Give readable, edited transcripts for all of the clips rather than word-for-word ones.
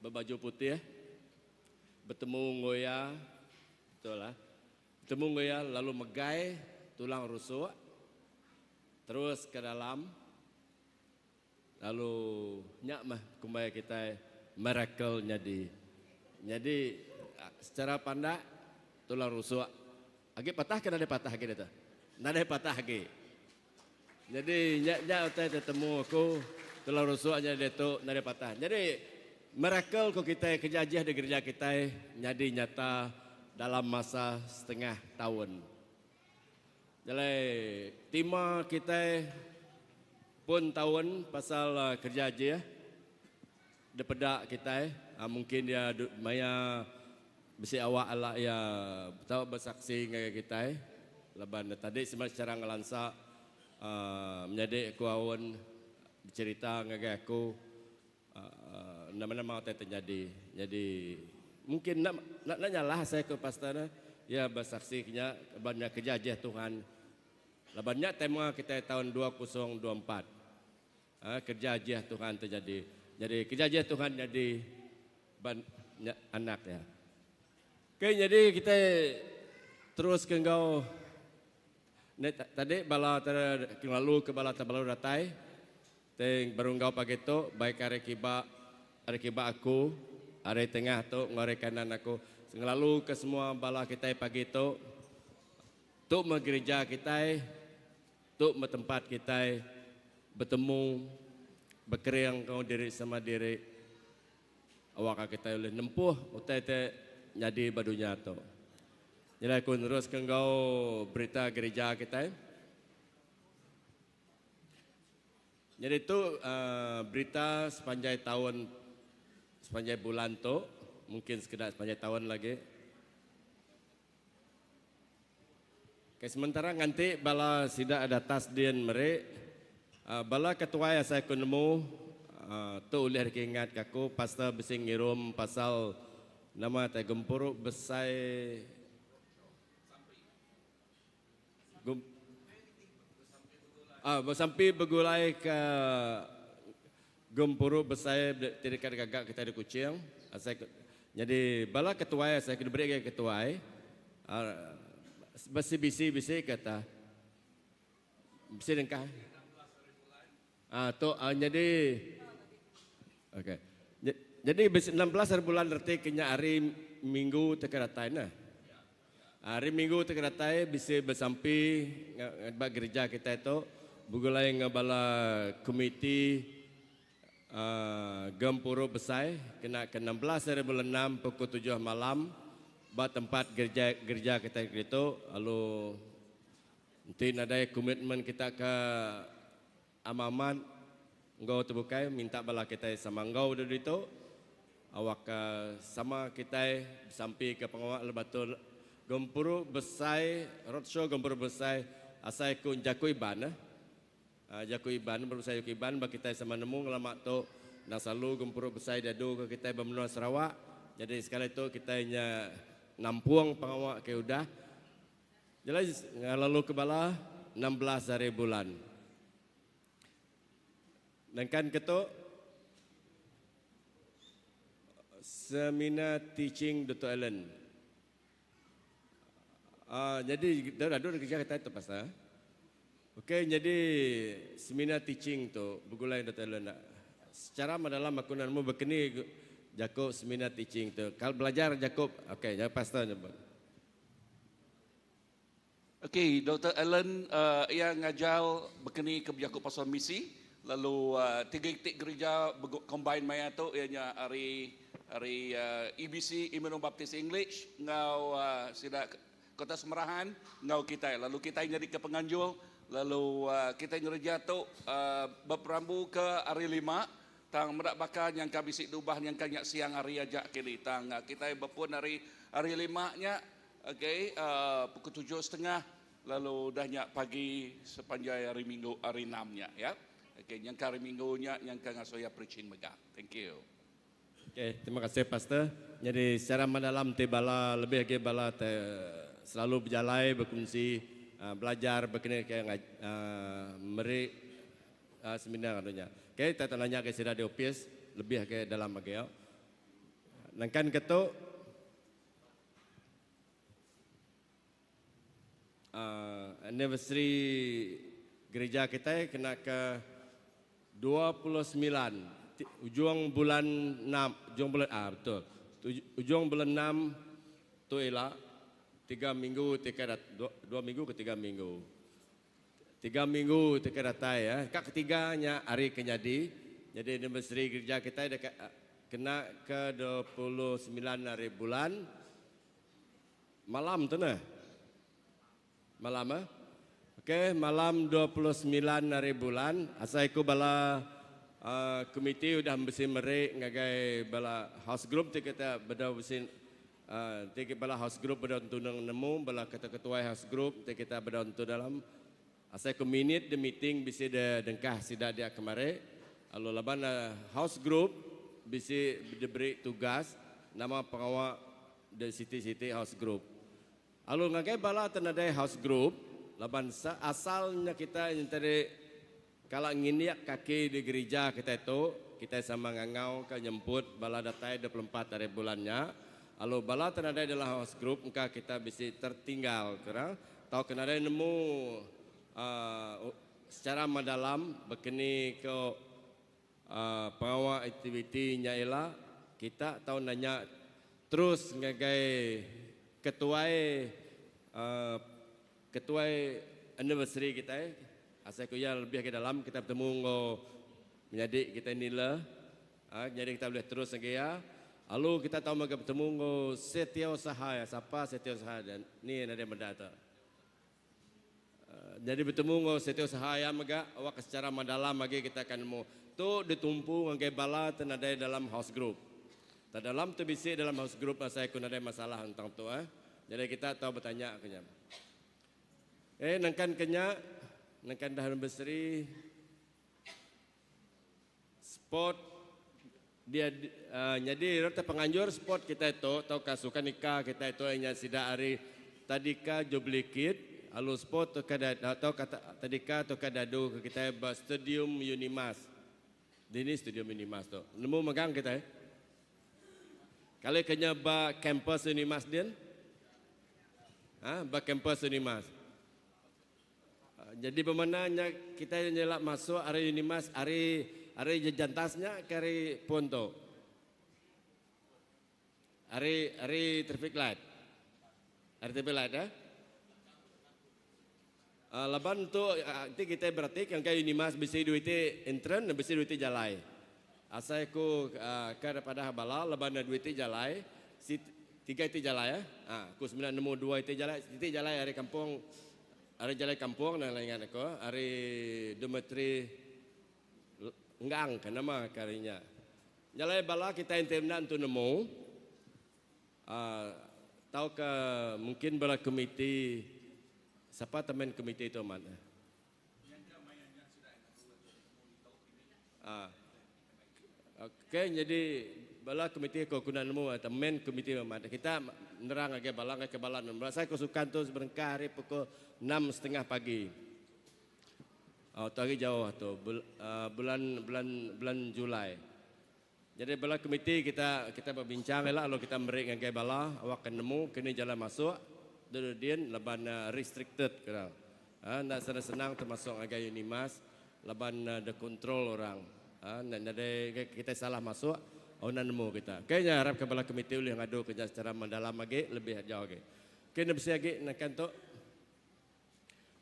bebaju putih betemu enggau iya, betul ah. Betemu enggau iya lalu megai tulang rusuk terus ke dalam lalu nya meh kumbai kitai miracle nyadi. Nyadi secara pandak tulang rusuk agi patah ke nadai patah agi ditu? Nadai patah agi. Nyadi nya nya utai ti temu aku tulang rusuk nya diatu nadai patah. Nyadi miracle ku kitai keja ajih di gereja kitai nyadi nyata dalam masa setengah taun. Jalai tema kitai pun taun pasal kereja ajih dipeda kitai mungkin iya maya Bisi awak ala iya tau besaksi ngagai kitai laban tadi sema secara ngelansa menyadi aku aun becerita ngagai aku nama nama utai ti nyadi. Nyadi mungkin enda enda nyalah asai ku pastor ne iya besaksi ke nya laban nya keja ajih Tuhan laban nya tema kitai taun 2024. Kereja ajih Tuhan ti nyadi. Nyadi kereja ajih Tuhan nyadi ba anak iya. Okey nyadi kitai terus ke enggau ne tadi bala te ngelalu ke bala te baru datai te baru enggau pagi tu baik ari kiba ari kiba aku ari tengah tu enggau ari kanan aku ngelalu ke semua bala kitai pagi tu. Tu meh gereja kitai. Tu meh tempat kitai betemu, bekering enggau diri sama diri awakka kitai ulih nempuh utai ti nyadi ba dunya tu. Nyadi aku neruska enggau berita gerija kitai. Nyadi tu berita sepanjai taun sepanjai bulan tu mungkin sekeda sepanjai taun lagi. Ke sementara nganti bala sida datas din meri bala ketuai asai ku nemu tu ulih dikeingat ka aku pastor bisi ngirum pasal nama tai gempuru besai besampi begulai ke gempuru besai ti deka digaga kitai di Kuching asai ku nyadi bala ketuai asai ku diberi ngagai ketuai ba CBC bisi ke ta bisi dengkah ah tu nyadi okey nyadi bisi 16 hari bulan reti ke nya hari minggu ti ke datai neh hari minggu ti ke datai bisi besampi ba gerija kitai tu begulai enggau bala komiti Gempuru Besai kena ke 16 hari bulan enam pukul tujuh malam ba tempat gerija gerija kitai ditu lalu enti nadai komitmen kita ke amat-amat enggau ti bukai minta bala kitai sama enggau ditu awakka sama kitai besampi ke pengawa lebatul Gempuru Besai Roadshow Gempuru Besai asai ku jaku Iban. Jaku Iban, Gempuru Besai Jaku Iban ba kitai sama nemu ngelama tu endang selalu gempuru besai diadu ke kitai ba menua Sarawak. Nyadi sekali tu kitai nya nampung pengawa ke udah jalai lalu ke bala 16 hari bulan. Nengkan ke tu Seminar Teaching Doktor Allen. Uh, jadi dah adu kerja kita itu pasal. Okey, jadi seminar teaching tu begulai Dr. Allen. Secara mendalam aku nemu bekeni jako seminar teaching tu. Kalau belajar jako, okey, jangan pastor nyebut. Okey, Doktor Allen uh, ia ngajar bekeni ke bejaku pasal misi lalu uh, tiga itik gereja combine maya tu ianya ari Ari EBC Emmanuel Baptist English enggau sida Kota Semerahan enggau kitai lalu kitai nyadika penganjur lalu kitai ngereja tu beperambuka hari lima tang meda baka nyangka bisi diubah nyangka nya siang hari aja kini tang kitai bepun ari hari lima nya okay pukul tujuh setengah lalu udah nya pagi sepanjai hari minggu hari enam nya ya okay nyangka hari minggu nya nyangka ngasuh iya preaching mega thank you. Okay, terima kasih pastor. Nyadi secara mendalam ti bala lebih agi bala te selalu bejalai bekunsi belajar bekeni ke meri seminar anu nya. Okay, kita nanya ke sida di opis lebih agi dalam agi. Nangkan ke tu uh, anniversary gereja kita kena ke 29 ujung bulan 6 ujung bulan ah betul ujung bulan 6 tu ila 3 minggu tiga 2 minggu ke 3 minggu 3 minggu ti ke datai ya. Ka ketiganya hari ke nyadi. Jadi anniversary gereja kita dekat kena ke 29 hari bulan malam tu nah. Malam eh? Okey, malam 29 hari bulan asai ku bala uh, komiti udah besi merik ngagai bala house group ti kita beda besi uh, ti bala house group beda tunang nemu bala ketua-ketua house group ti kita beda untuk dalam asai ku minute the meeting bisi de dengkah sida dia kemari. Lalu laban uh, house group bisi diberi tugas nama pengawal the city-city house group. Lalu ngagai bala tenadai house group laban asalnya kita yang tadi kalau ngindiak kaki di gereja kita itu kita sama ngangau ke nyemput bala datai 24 hari bulannya. Lalu bala tenadai dalam house group engka kita bisa tertinggal kira tau kena ada nemu secara mendalam berkeni ke pengawal aktiviti nya ila kita tahu nanya terus ngagai ketuai ketuai anniversary kita eh. Asal ku ya lebih ke dalam kita bertemu ngau menyadik kita nila. Jadi kita boleh terus lagi ya. Lalu kita tahu maga bertemu ngau setiausaha ya. Siapa setiausaha dan ni ada benda tu. Jadi bertemu ngau setiausaha ya maga awak secara mendalam lagi kita akan nemu. Tu ditumpu ngagai bala tenadai dalam house group. Tak dalam tu bisi dalam house group saya ku nadai masalah tentang tu eh. Jadi kita tahu bertanya kenya. Nangkan kenya, nangkan dah berseri sport dia jadi rata penganjur sport kita itu atau kasukan nikah kita itu hanya sida hari tadika Jubilee Kid lalu sport tu kada atau kata tadika tu kadadu kita ba Stadium Unimas. Dini Stadium Unimas tu. Nemu megang kita eh. Kalau kena ba kampus Unimas din? Ha, ba kampus Unimas. Jadi pemenangnya kita nyelak masuk hari Unimas, hari hari jejantasnya ke hari Ponto. Hari hari traffic light. Hari traffic light eh? Laban tu nanti kita berarti kan kayak Unimas bisa duit entrance, bisa duit jalai. Asal aku kepada bala laban duit jalai, si tiga itu jalai ya. Aku sembilan nemu dua itu jalai, itu jalai hari kampung, hari jalai kampung dan lain lain aku, hari Demetri enggang kan nama karinya. Jalai bala kita intimna untuk nemu. Tahu ke mungkin bala komiti siapa teman komiti itu mana? Okey, jadi bala komiti aku guna nemu atau main komiti mana kita nerang lagi bala ke bala nemu. Saya kesukaan tu seberengkah hari pukul 6.30 pagi. Oh, tu hari jauh tu bulan bulan bulan Julai. Jadi bala komiti kita kita berbincang lah lalu kita beri ngagai bala awak kena nemu kena jalan masuk duduk laban restricted kira. Nak senang-senang termasuk ngagai Unimas laban the control orang. Nak ada kita salah masuk oh nemu kita. Kayaknya harap kepala komiti boleh ngadu kerja secara mendalam lagi lebih jauh lagi. Okey nak bisa lagi nak kanto.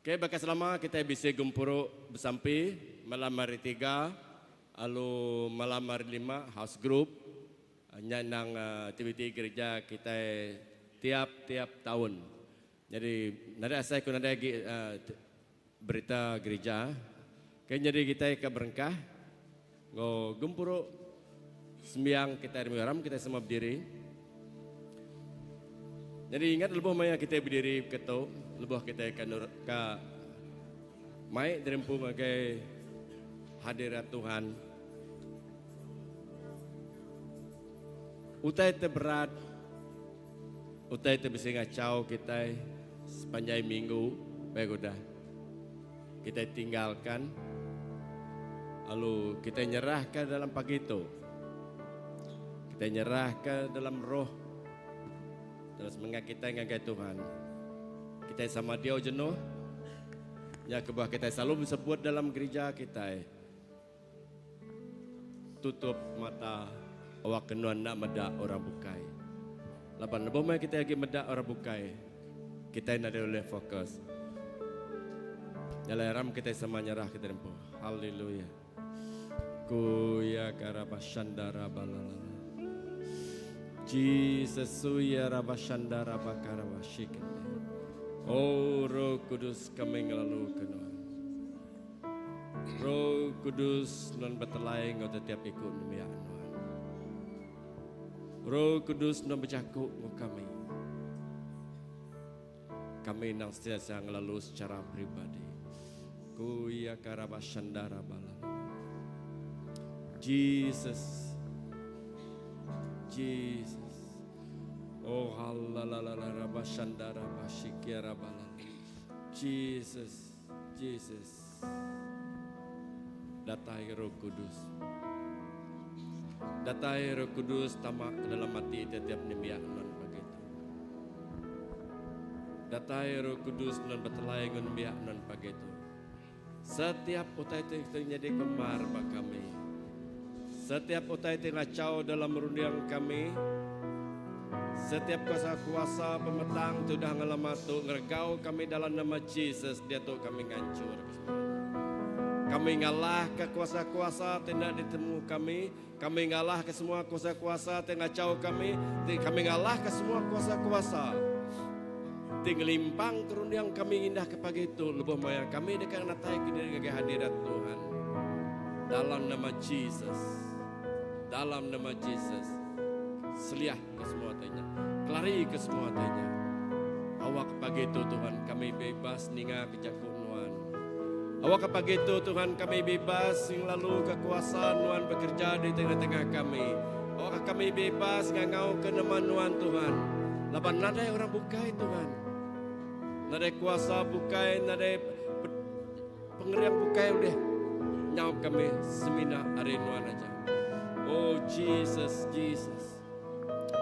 Okey bakal selama kita bisa gempuru bersampi malam hari 3 lalu malam hari 5 house group nyanang aktiviti gereja kita tiap-tiap tahun. Jadi nada saya kuna ada lagi berita gereja. Okey jadi kita ke berengkah go gempuru sembiang kita di garam kita semua berdiri. Jadi ingat lebuh maya kita berdiri ketu, lebuh kita ke ke mai derempu sebagai hadirat Tuhan. Utai terberat, utai terbesi ngacau kita sepanjang minggu, baik udah kita tinggalkan. Lalu kita nyerahkan dalam pagi itu. Kitai nyerahka dalam roh dalam semengat kitai ngagai Tuhan. Kitai sama diau jenuh. Nya kebuah kitai selalu besebut dalam gerija kitai. Tutup mata awak ke nuan enda meda orang bukai. Laban lebuh maya kitai agi meda orang bukai, kitai nadai ulih fokus. Nya alai aram kitai sama nyerah kitai empu. Haleluya. Ku ya karabashandara balalala. Jesus suya rabashandara bakarabashikende. Oh Roh Kudus kami ngelalu ke nuan. Roh Kudus nuan betelai enggau tetiap iku nembiak nuan. Roh Kudus nuan bejaku enggau kami. Kami nang sentiasa ngelalu secara pribadi. Ku iya karabashandara bala. Jesus. Jesus. Oh halalalala rabashandara bashikira bala. Jesus. Jesus. Datai Roh Kudus. Datai Roh Kudus tama ke dalam ati tiap-tiap nembiak nuan pagi tu. Datai Roh Kudus nuan betelai enggau nembiak nuan pagi tu. Setiap utai ti nyadi pemar ba kami. Setiap utai ti ngachau dalam runding kami, setiap kuasa-kuasa pemetang ti udah ngelama tu ngeregau kami dalam nama Jesus diatu kami nganchurka semua nya. Kami ngalahka kuasa-kuasa ti enda ditemu kami, kami ngalahka semua kuasa-kuasa ti ngachau kami, ti kami ngalahka semua kuasa-kuasa ti ngelimpangka runding kami ngindahka pagi tu lebuh maya kami deka ngenataika diri ngagai hadirat Tuhan. Dalam nama Jesus. Dalam nama Jesus. Seliah ke semua ti nya. Kelari ke semua ti nya. Awak pagi tu Tuhan kami bebas ninga ke jaku Nuan. Awak ke pagi tu Tuhan kami bebas ngelalu ke kuasa Nuan bekerja di tengah-tengah kami. Awak kami bebas ngangau ke nama Nuan Tuhan. Laban nadai orang bukai Tuhan. Nadai kuasa bukai, nadai pengering bukai ulih nyaup kami semina ari Nuan aja. Oh Jesus, Jesus.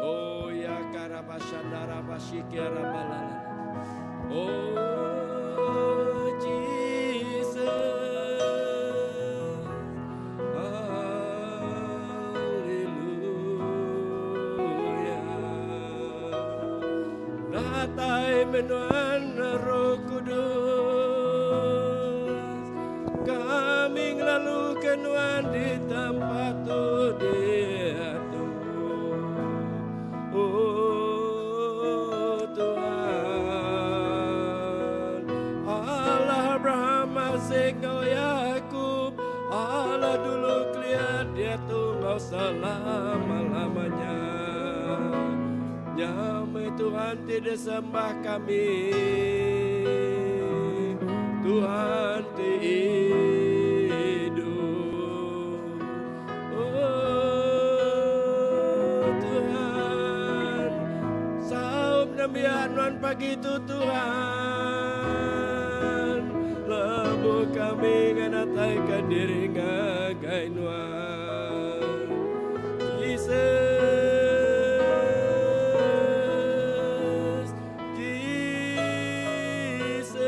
Oh ya karabashandara bashikia rabalala. Oh Jesus. Hallelujah. Datai menuan Roh Kudus. Kami ngelalu ke nuan di tempat tu diatu. Oh Tuhan, Allah Abraham, Isaac enggau Yakub, Allah dulu kelia diatu enggau selama-lamanya. Nya meh Tuhan ti disembah kami, Tuhan ti idup. Oh Tuhan, saup nembiak nuan pagi tu Tuhan, lebuh kami ngenataika diri ngagai nuan. Jesus, Jesus,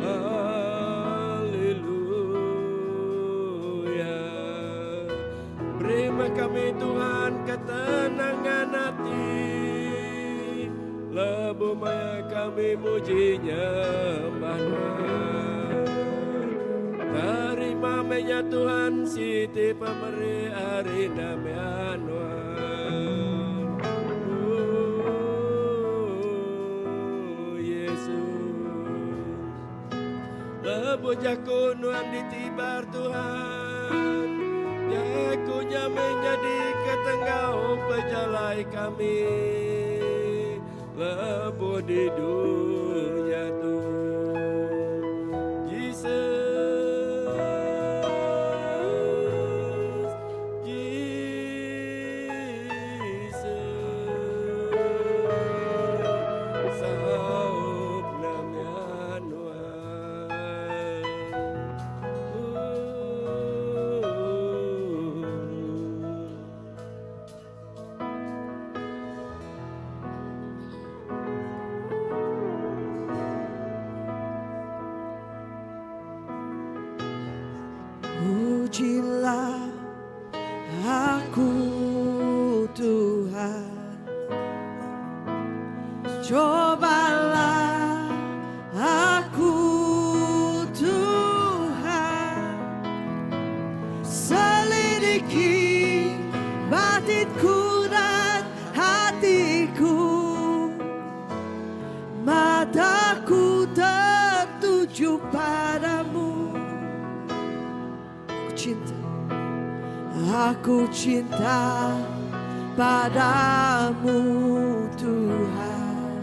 Haleluya. Beri meh kami Tuhan ketenangan ati lebuh maya kami muji nyembah Nuan. Terima meh nya Tuhan siti pemeri ari nama Nuan. Oh Yesus. Lebuh jaku nuan ditibar Tuhan, jaku nya meh nyadi ke tenggau pejalai kami lebuh di dunya tu. Jesus, Jesus, saup nama nuan. Batinku dan hatiku Mataku tertuju padamu Aku cinta Aku cinta padamu Tuhan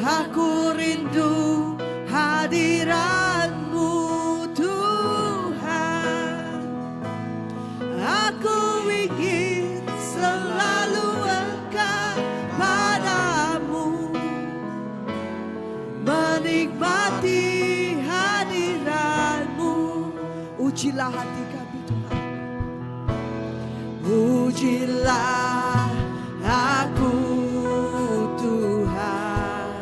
Aku rindu hadiratmu Tuhan Aku ingin selalu dekat padamu Menikmati hadiratmu Ujilah hati kami Tuhan Ujilah aku Tuhan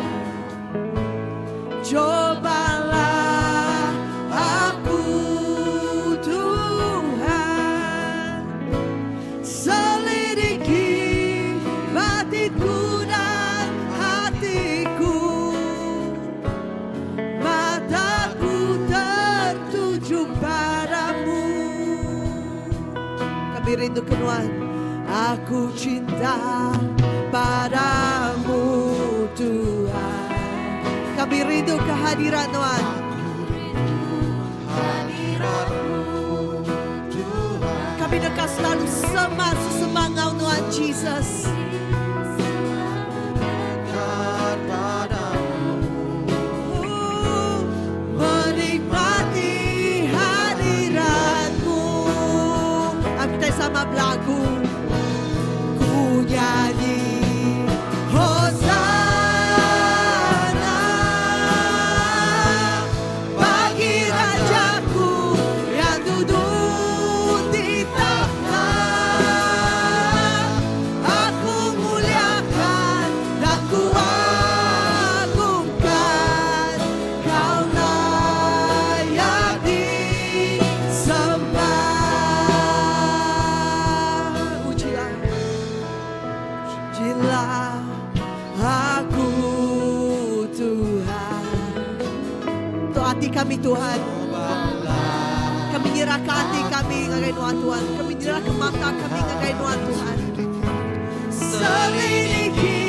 Cobalah aku Tuhan Selidiki batinku dan hatiku Mataku tertuju padamu Kami rindu ke Tuhan Aku cinta padamu Tuhan Kami rindu kehadiran Tuhan Kami dekat selalu semak sesemangau Tuhan Jesus. Oh, menikmati hadiratmu. Ah, Kita sama berlagu. Ku nyanyi Hosana bagi rajaku yang duduk di takhta. Aku muliakan dan kuagungkan Kau layak disembah. Ujilah, ujilah aku Tuhan. Untuk hati kami Tuhan. Kami nyerahkan hati kami ngagai Nuan Tuhan. Kami nyerahkan mata kami ngagai Nuan Tuhan. Selidiki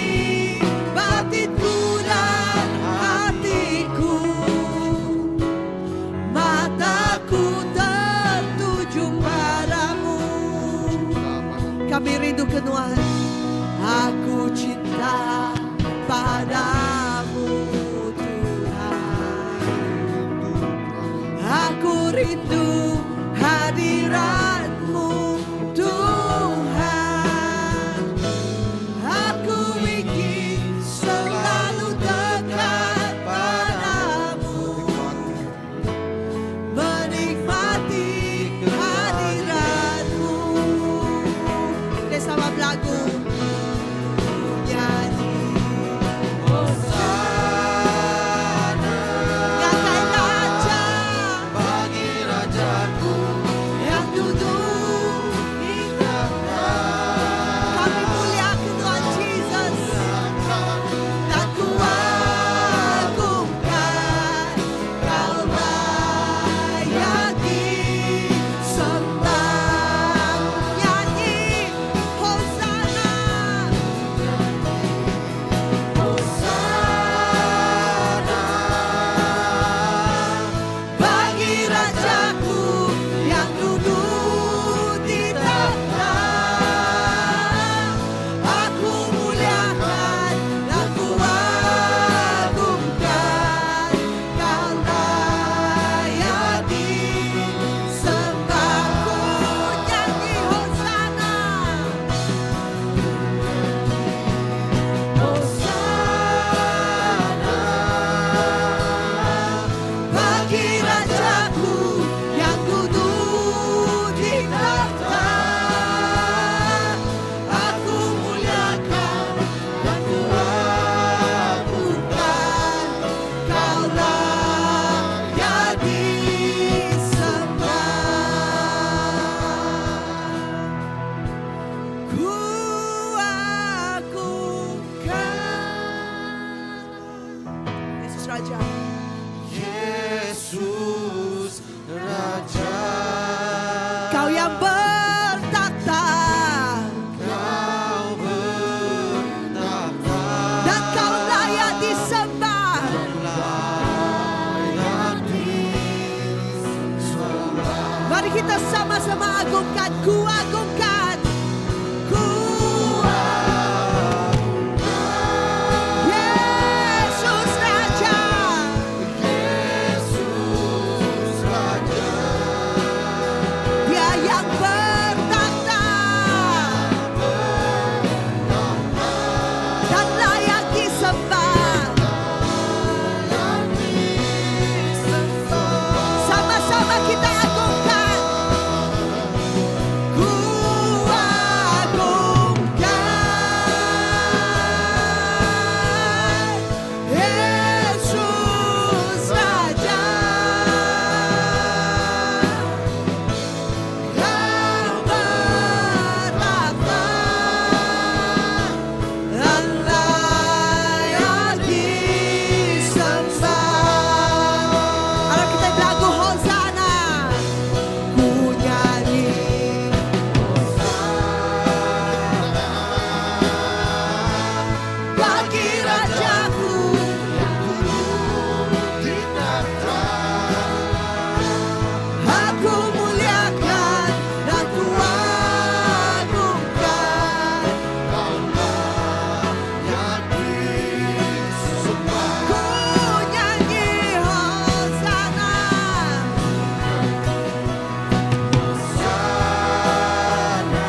batinku dan hatiku. Mataku tertuju padamu. Kami rindu ke Tuhan. Aku cinta padamu Tuhan. Aku rindu hadiratmu Tuhan. Aku ingin selalu dekat padamu Menikmati hadiratmu Kita sama berlagu Nyanyi Hosana Ngagai Raja Bagi rajaku yang duduk di takhta. Kami muliakan Tuhan Jesus dan kuagungkan Kau layak disembah. Nyanyi Hosana Hosana bagi rajaku yang duduk di takhta. Aku muliakan dan kuagungkan Kau layak disembah. Ku nyanyi Hosana Hosana bagi rajaku yang duduk di takhta. Aku muliakan dan kuagungkan Kau layak disembah. Ku agungkan Yesus Raja. Yesus Raja Kau yang bertakhta. Kita sama-sama agungkan, ku agungkan. Ku Yesus Raja. Yesus Raja. Dia yang bertakhta dan layak disembah. Sama-sama kita agungkan. Ku agungkan Yesus Raja. Kau bertakhta dan layak disembah. Ayo kita lagu Hosanna. Ku nyanyi bagi Rajaku Di takhta. Aku muliakan dan ku agungkan. Kau layak disembah. Ku nyanyi Hosanna. Hosanna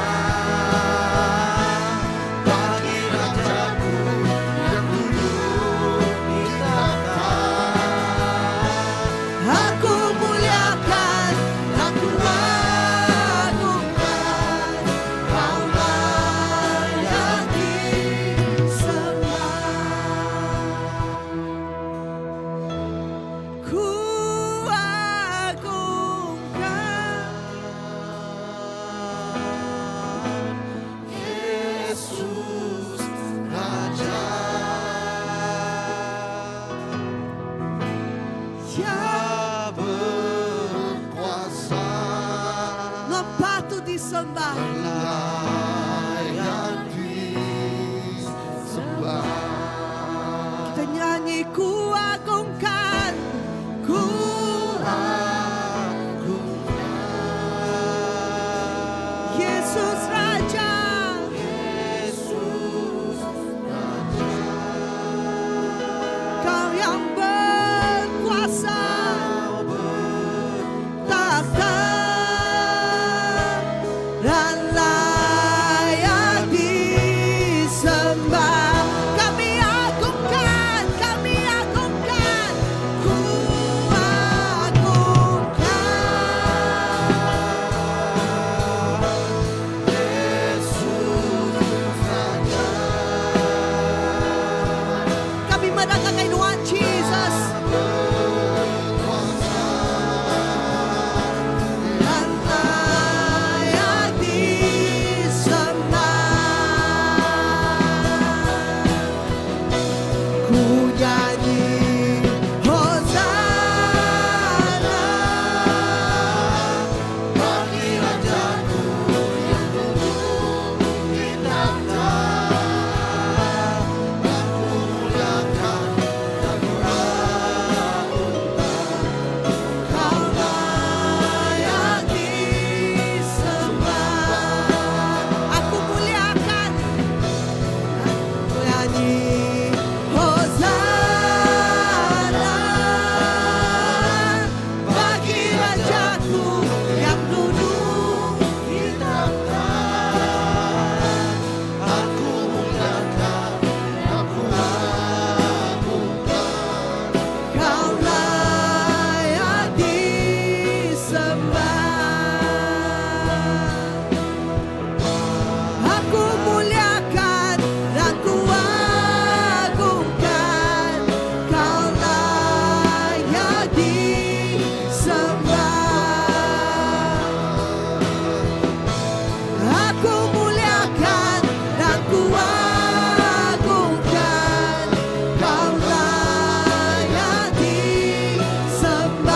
bagi Rajaku yang duduk di takhta. Aku muliakan dan ku agungkan. Kau layak disembah. Ku agungkan Yesus Raja. Ya Berkuasa Patut disembah. Layak disembah. Kita nyanyi ku agungkan, ku Agungkan Yesus Raja. Yesus Raja. Kau yang berkuasa takhta dan layak disembah. Kami agungkan, kami agungkan, ku agungkan. Yesus Raja. Kami menangkan Tuhan Jesus Berkuasa dan layak disembah. Ku nyanyi Hosanna bagi Rajaku yang duduk di takhta. Aku muliakan dan ku agungkan. Kau layak disembah. Aku muliakan, aku nyanyi Hosanna bagi Rajaku yang duduk di takhta. Aku muliakan, aku agungkan. Kau layak disembah. Aku muliakan dan ku agungkan. Kau layak disembah. Aku muliakan dan ku agungkan. Kau layak disembah.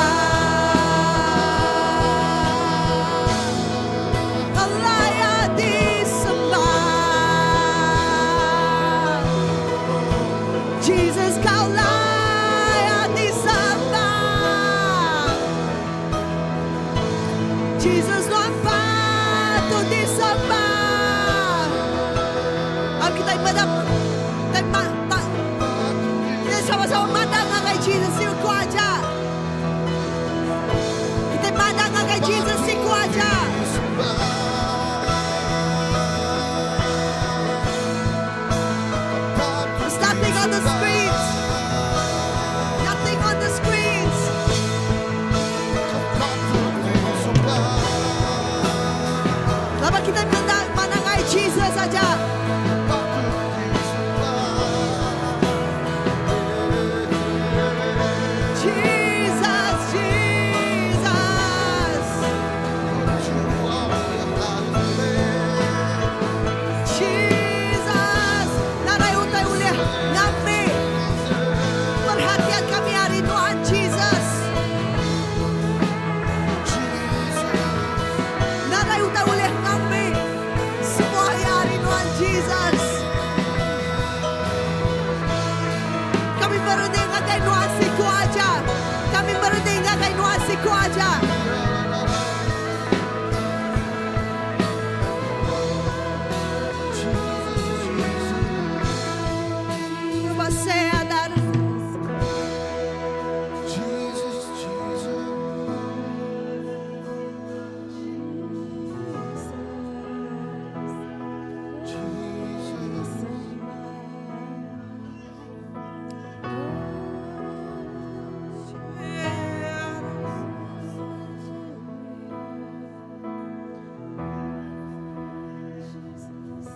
Kau layak disembah. Jesus, kau layak disembah. Jesus nuan patut disembah. Am kita meda tai ma ta kita sama-sama mandang ngagai Jesus siku aja. Kita mandang ngagai Jesus siku aja. There's nothing on the screens. Nothing on the screens. Lama kita mandang mandang ngagai Jesus aja. Jesus, Jesus. Jesus. Nadai utai ulih ngambi perhatian kami ari Tuhan Jesus. Nadai utai ulih ngambi semua ari Tuhan Jesus. Kami berhenti ngagai Tuhan siku aja. Kami berhenti ngagai Tuhan siku aja. Sadar. Jesus, Jesus. Jesus.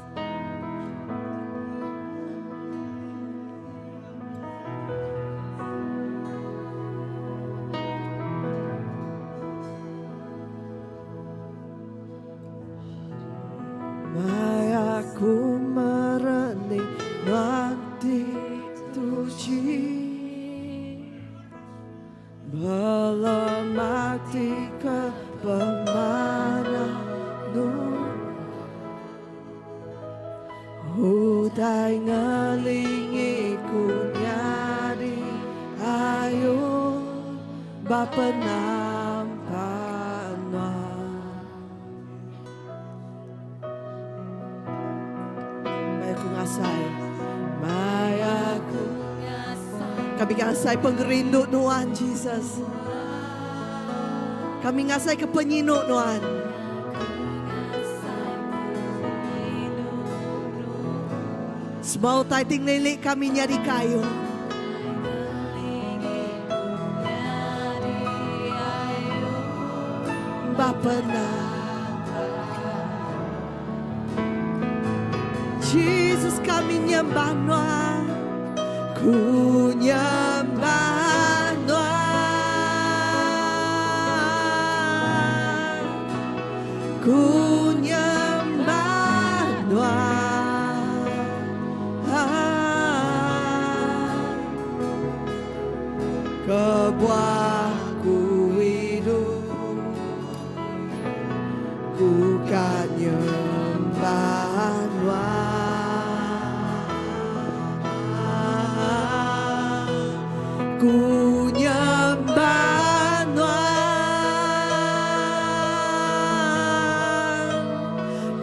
Maya ku merening nanti tuji Belemati ke pemana nu Utai ngelingi ku nyadi ayu Bapenampan Maya ku ngasai Maya ku Kami ngasai pengerindu Tuhan Jesus. Kami ngasai ke penyinu Tuhan. Semua utai ti ngelingi kami nyadi kayu. Bapena Jesus kami nyembah Nuan. Ku nyembah Nuan. Ku nyembah Nuan. Kebuah ku hidup Ku kan nyembah Nuan. Ku nyembah Nuan.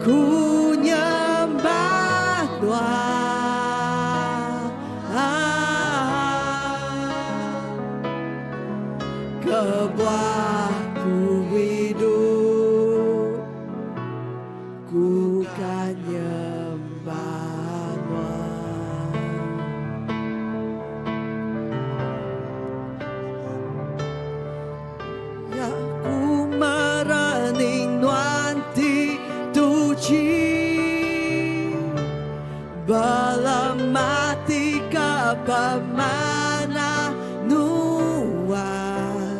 Ku nyembah Nuan. Kebuah ku hidup Ku kan nyembah Nuan. Ya ku merening Nuan ti tuci Belemati ke pemana Nuan.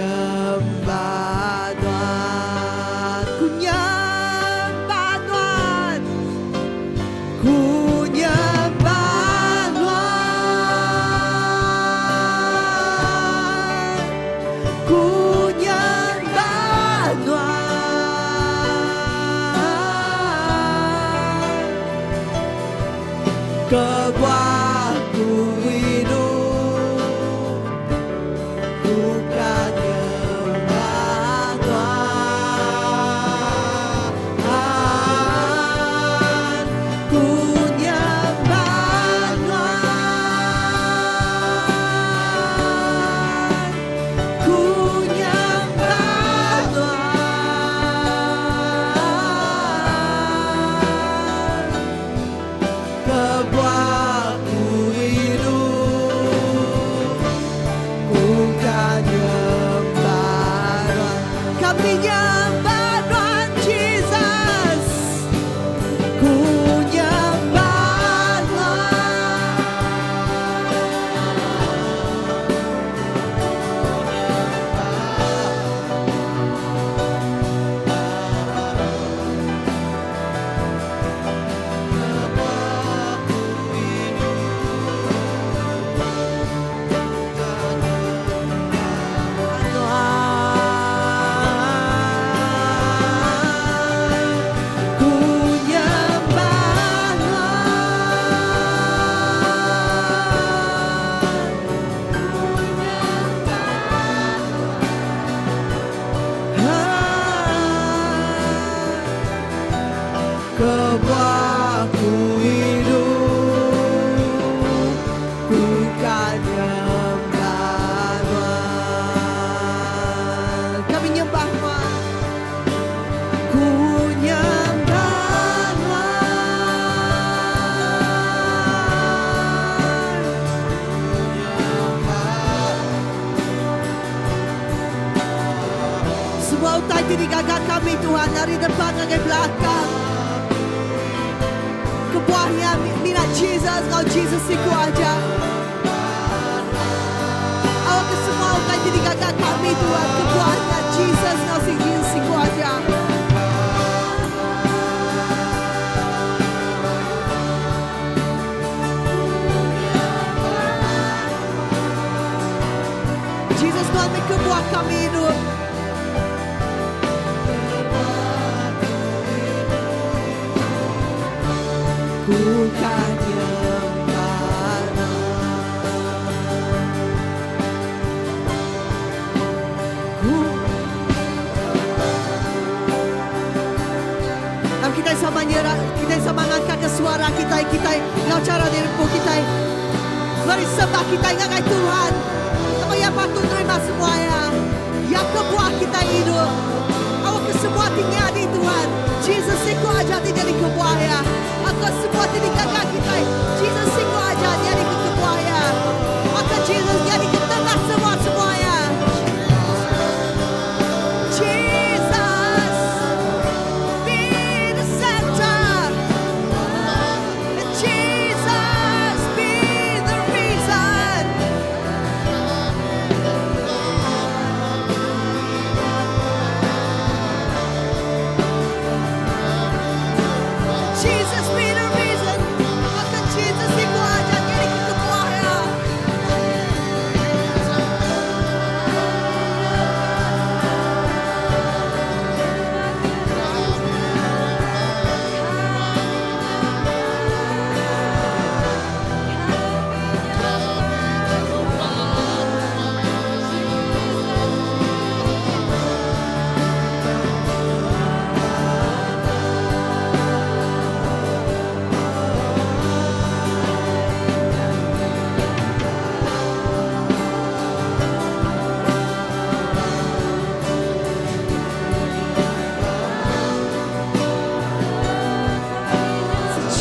nyembah Nuan. Ku nyembah Nuan. Ku nyembah Nuan. Ku nyembah Nuan. Kebuah ku idup, ku ka nyembah Nuan. Ku nyembah Nuan. Ku nyembah Nuan. Kebuah ku idup, ku ka nyembah Nuan. Kami nyembah Nuan Jesus. Ku nyembah Nuan. Nuan. Ku nyembah Nuan. Kebuah ku idup, ku ka nyembah Nuan. Kami nyembah Nuan. Ku nyembah Nuan. Semua utai ti digaga kami Tuhan ari depan ngagai belakang. Kebuahnya minat Jesus ngau Jesus siku aja. Awak ke semua utai ti digaga kami Tuhan. Kebuahnya Jesus ngau si Jesus siku aja. Jesus Tuhan meh kebuah kami hidup. Ku kan nyembah Nuan. Ku Dan kita sama nyera, kita sama ngangkat ke suara kita, kita ngau cara diri kita. Mari sembah kita ngagai Tuhan. Apa yang patut terima semuanya. Yang kebuah kita hidup. Awak ke semua tinggal di Tuhan. Jesus siku aja ti jadi kebuah ya. Aku semua ti digaga kita. Jesus siku aja jadi ke kebuah ya. Maka Jesus jadi ke tengah semua semuanya. Jesus be the center. Jesus be the reason. Jesus be the reason. Maka Jesus siku aja jadi ke kebuah ya.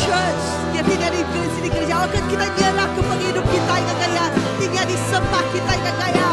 Church, ya tidak di sini gereja. Oh, kan kita nyerah ke penghidup kita yang kaya, tinggal disembah kita yang kaya.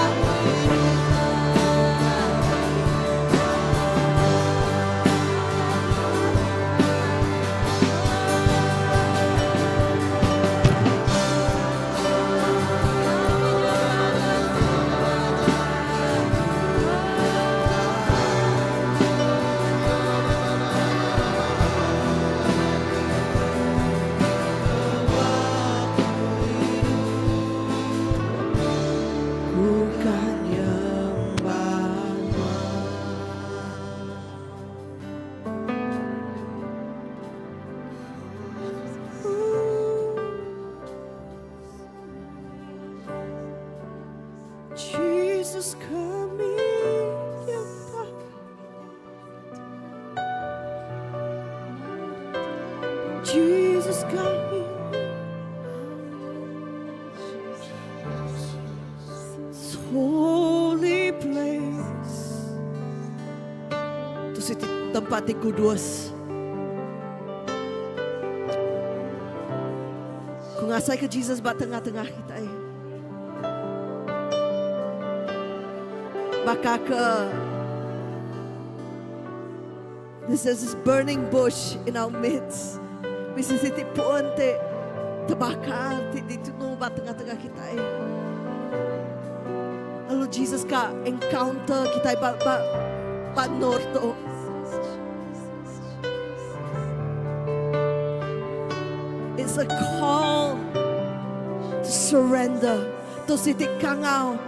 This holy place. Tu siti tempat ti kudus. Ku ngasai ke Jesus ba tengah-tengah kitai. Baka ke This is this burning bush in our midst. Bisi siti pun ti tebakar ti ditunu ba tengah-tengah kitai. Lalu Jesus ka encounter kitai ba ba ba endur tu. It's a call to surrender. Tu siti kangau.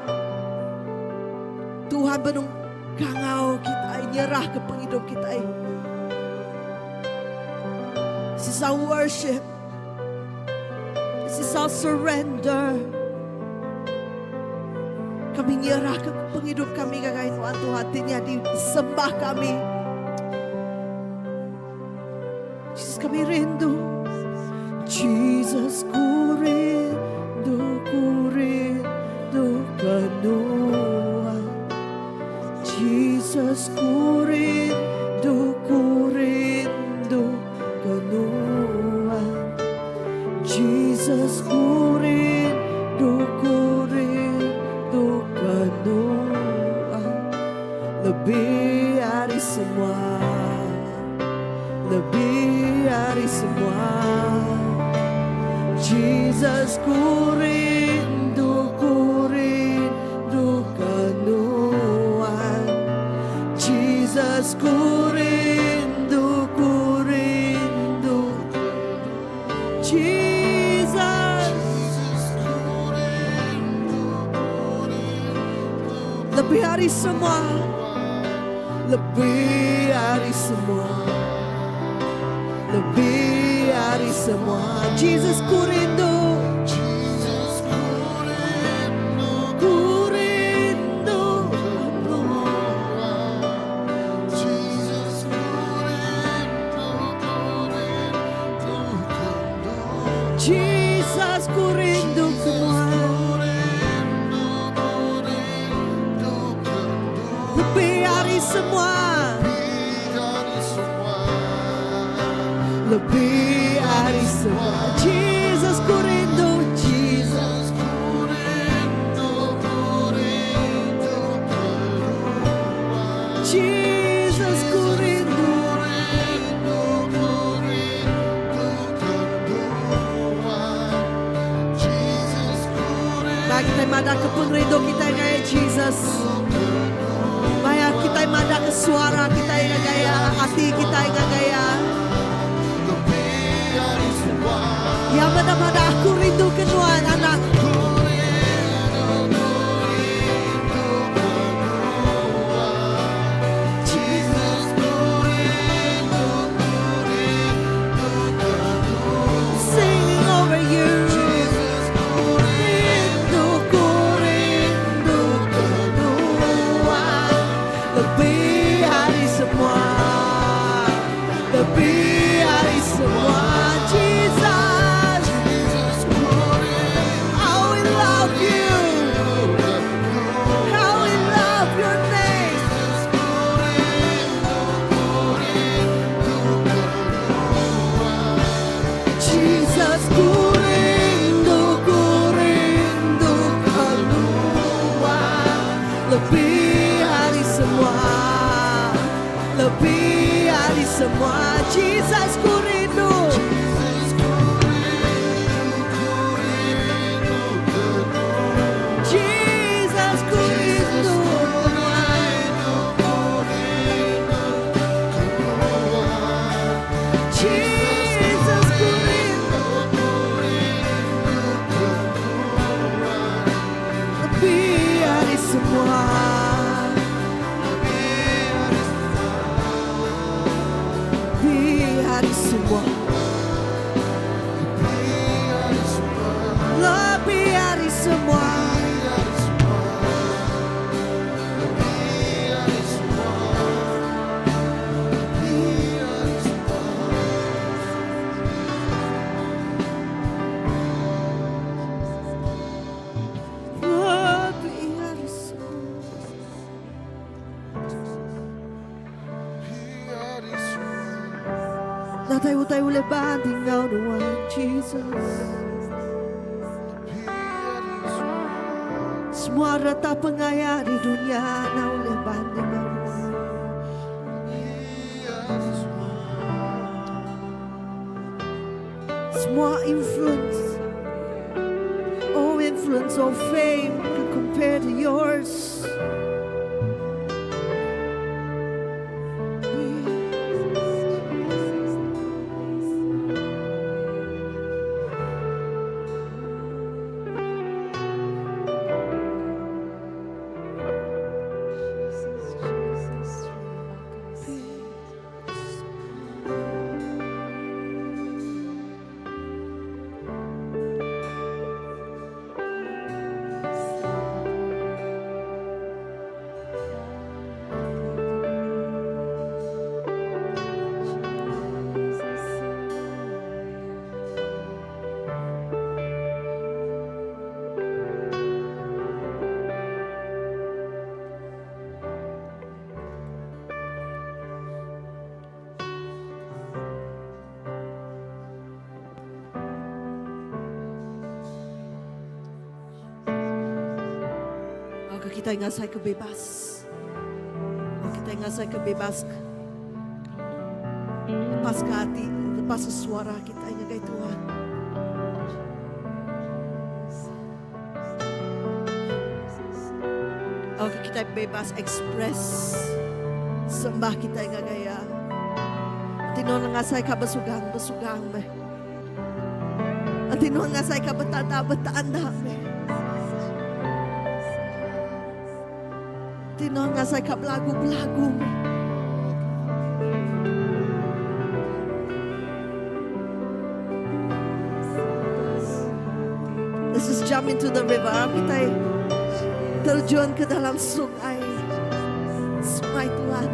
Tuhan benung kangau kitai nyerah ke pengidup kitai. This is our worship. This is our surrender. Kami nyerah ke pengidup kami ngagai Nuan Tuhan ti nyadi sembah kami. Jesus kami rindu. Jesus ku rindu ku rindu ke Nuan. Jesus ku rindu ku rindu ke Nuan. Jesus ku rindu ku rindu ke Nuan. Lebih ari semua Lebih ari semua Jesus ku rindu ku rindu ke Nuan Jesus ku rindu ku rindu Jesus Lebih ari semua Lebih ari semua Lebih ari semua Jesus ku rindu Ku rindu Jesus ku rindu ke nuan Lebih ari semua Lebih ari semua Jesus ku rindu Jesus Jesus ku rindu Maya kitai madah ke pengerindu kitai ngagai Jesus. Maya kitai madah ke suara kitai ngagai iya, ati kitai ngagai iya. Iya meda madah aku rindu ke nuan anak. Singing over you. Rindu ku rindu ke nuan lebih ari semua lebih ari semua Jesus How we love you How we love your name Jesus ku rindu ku rindu ke nuan lebih ari semua lebih ari semua Jesus ku rindu Jesus ku rindu Jesus ku rindu Lebih ari semua Lebih ari semua. Nadai utai ulih banding enggau nuan Jesus. Semua reta pengaya di dunya enda ulih banding enggau nuan. Semua influence, oh influence, oh fame can compare to yours. Maka kitai ngasai ke bebas. Maka kitai ngasai ke bebas. Lepas ke ati, lepas ke suara kitai ngagai Tuhan. Awakka kitai bebas express sembah kitai ngagai Iya. Enti nuan ngasai ka besugang, besugang meh. Enti nuan ngasai ka betanda, betanda meh. Enti nuan ngasai ka belagu, belagu meh. Let's just jump into the river. Kita terjun ke dalam sungai. Sungai Tuhan.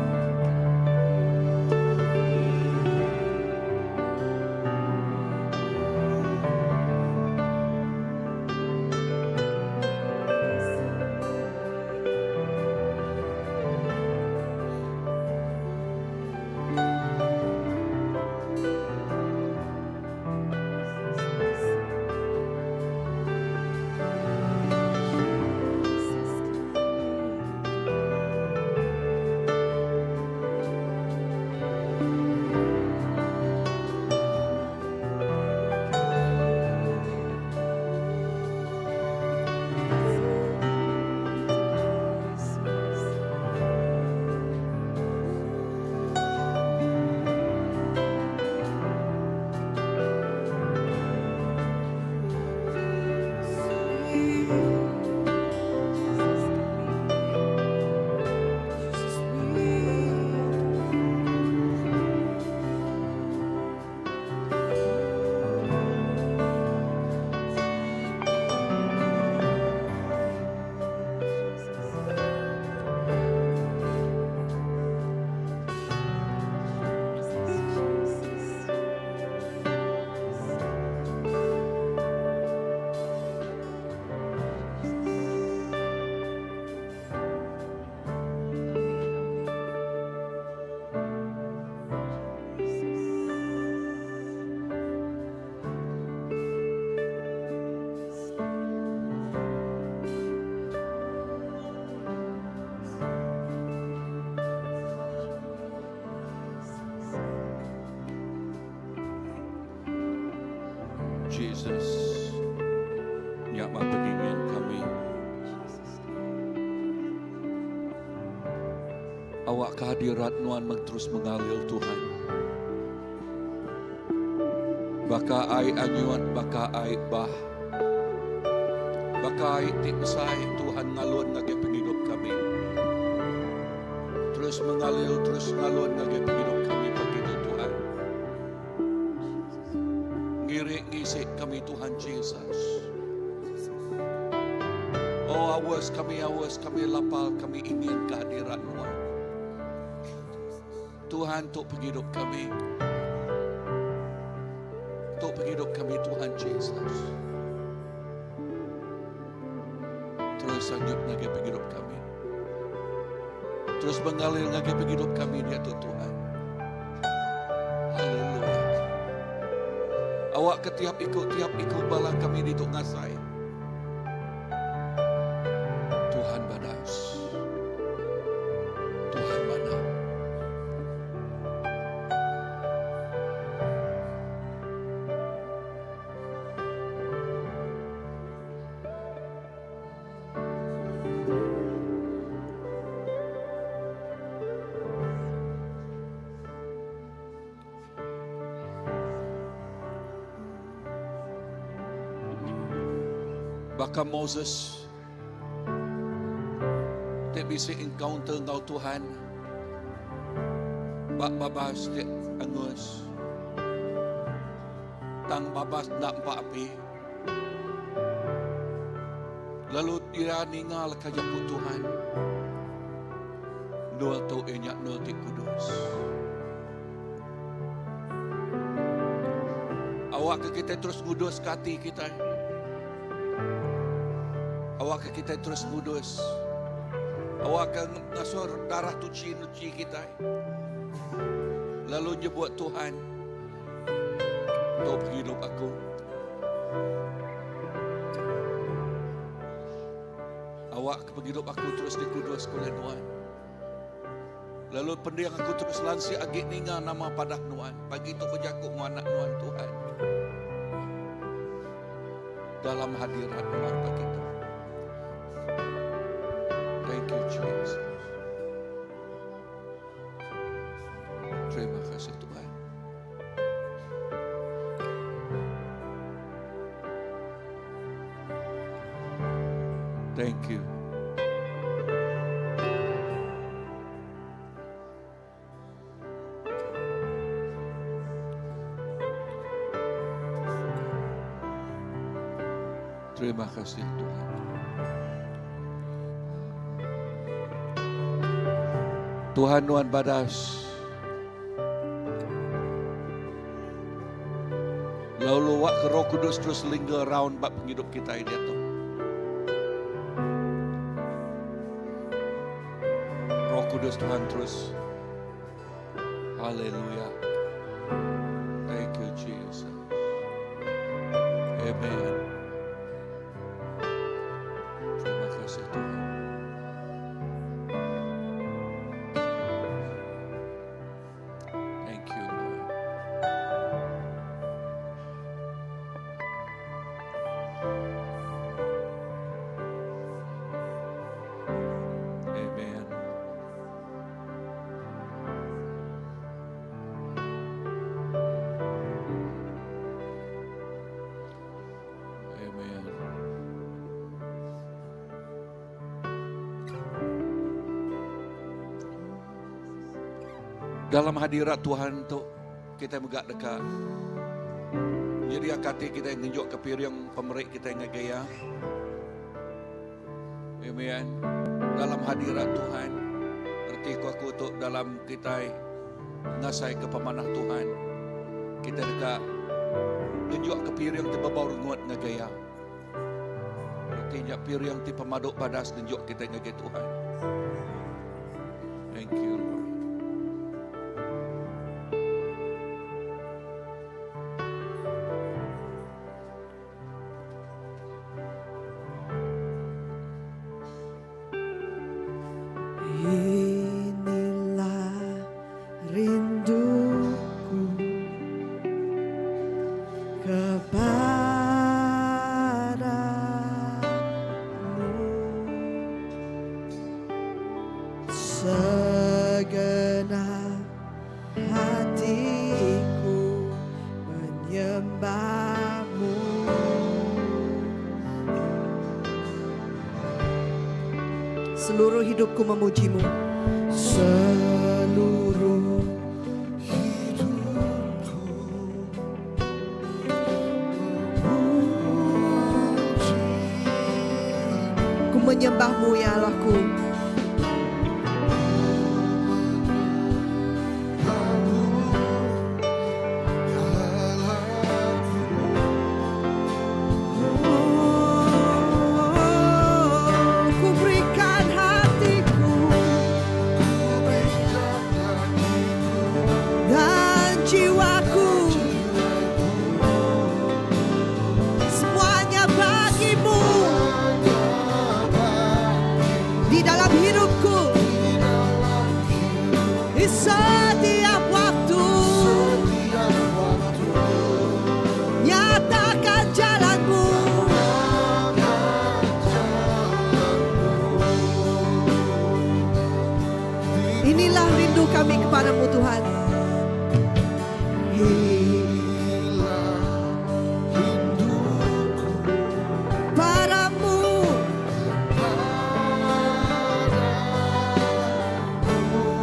Jesus, nya mah pengingin kami. Awak kehadirat Nuan meng terus mengalir Tuhan. Baka ai anyut, baka ai bah. Baka ai ti besai Tuhan ngalun ngagai pengidup kami. Terus mengalir, terus ngalun ngagai pengidup kami pagi tu Tuhan. Ngirik ngisi kami Tuhan Jesus. Oh awas kami, awas kami lapar, kami ingin kehadirat Tuhan. Tuhan tuk penghidup kami. Tuk penghidup kami Tuhan Jesus. Terus lanjut ngagai penghidup kami. Terus mengalir ngagai penghidup kami dia tu Tuhan. Haleluya. Awakka tiap iku tiap iku bala kami ditu ngasai. Tuhan badas. Tuhan manah. Baka Moses ti bisi encounter enggau Tuhan ba babas ti angus tang babas enda empa api. Lalu iya ninga leka jaku Tuhan. Endur tu iya nya endur ti kudus. Awakka kitai terus nguduska ati kitai. Awakka kitai terus ngudus. Awakka ngasuh darah tuchi nuchi kitai. Lalu nyebut Tuhan, tu pengidup aku. Awakka pengidup aku terus dikuduska oleh Nuan. Lalu pending aku terus lansik agi ninga nama padah Nuan. Pagi tu bejaku enggau anak Nuan Tuhan. Dalam hadirat Nuan pagi tu. Thank you Jesus. Terima kasih Tuhan. Thank you. Terima kasih Tuhan. Tuhan nuan badas. Lalu wak ke Roh Kudus terus linger around ba pengidup kita diatu. Roh Kudus Tuhan terus. Haleluya. Thank you Jesus. Amen. Terima kasih Tuhan. Thank you, Lord. Amen. Amen. Dalam hadirat Tuhan tu kita mega deka nyediaka ati kita ngenjuk ke piring pemeri kita ngagai iya. Amen. Dalam hadirat Tuhan reti ku aku tu dalam kitai ngasai ke pemanah Tuhan kita deka ngenjuk ke piring ti bebau rengut ngagai iya. Reti nya piring ti pemadu badas ngenjuk kitai ngagai Tuhan. Thank you Lord. Inilah rinduku kepadamu segenap hatiku menyembahmu. Seluruh hidupku memujimu. Seluruh hidupku memujimu. Ku menyembahmu ya Allahku. Ku berikan hatiku dan jiwaku. Di setiap waktu. Nyatakan jalanmu. Inilah rindu kami kepadamu Tuhan. Inilah rinduku Padamu.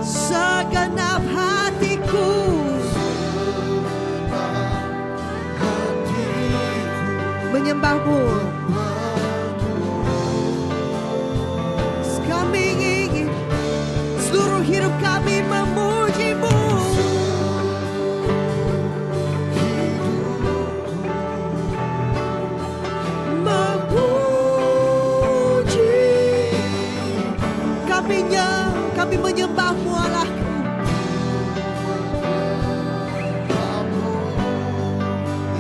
Segenap hatiku. Menyembahmu. Kami ingin seluruh hidup kami memujimu. Memuji. Kami kami menyembahmu Allahku.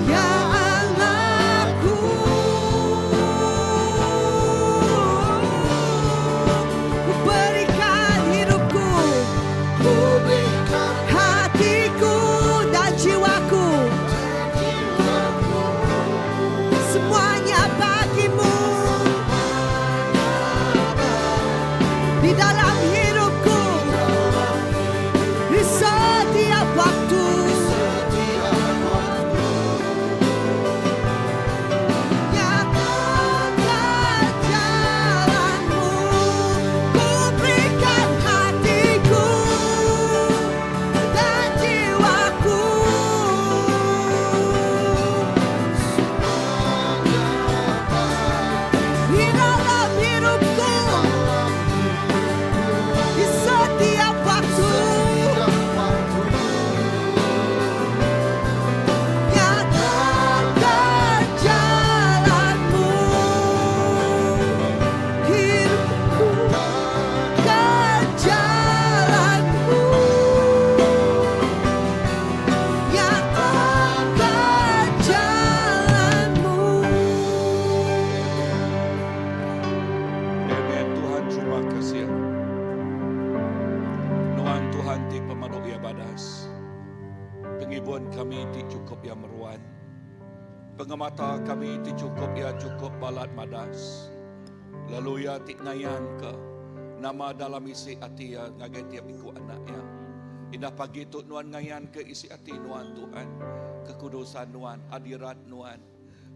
Ya Allahku. Ku berikan hidupku, hatiku dan jiwaku, semuanya bagimu. Di dalam hidupku, di setiap waktu. Nyatakan jalanmu, ku berikan hatiku dan jiwaku. Di dalam hidupku, di setiap waktu. Nyatakan jalanmu, hidupku kan jalanmu. Nyatakan jalanmu. Amen. Tuhan terima kasih. Nuan Tuhan ti pemadu ia badas. Pengibun kami ti cukup ia meruan. Pengemata kami ti cukup ia cukup balat madas. Lalu ia ti ngayan ke nama dalam isi ati ia ngagai tiap iku anak ia. Indah pagi tu nuan ngayan ke isi ati nuan Tuhan. Kekudusan nuan, hadirat nuan,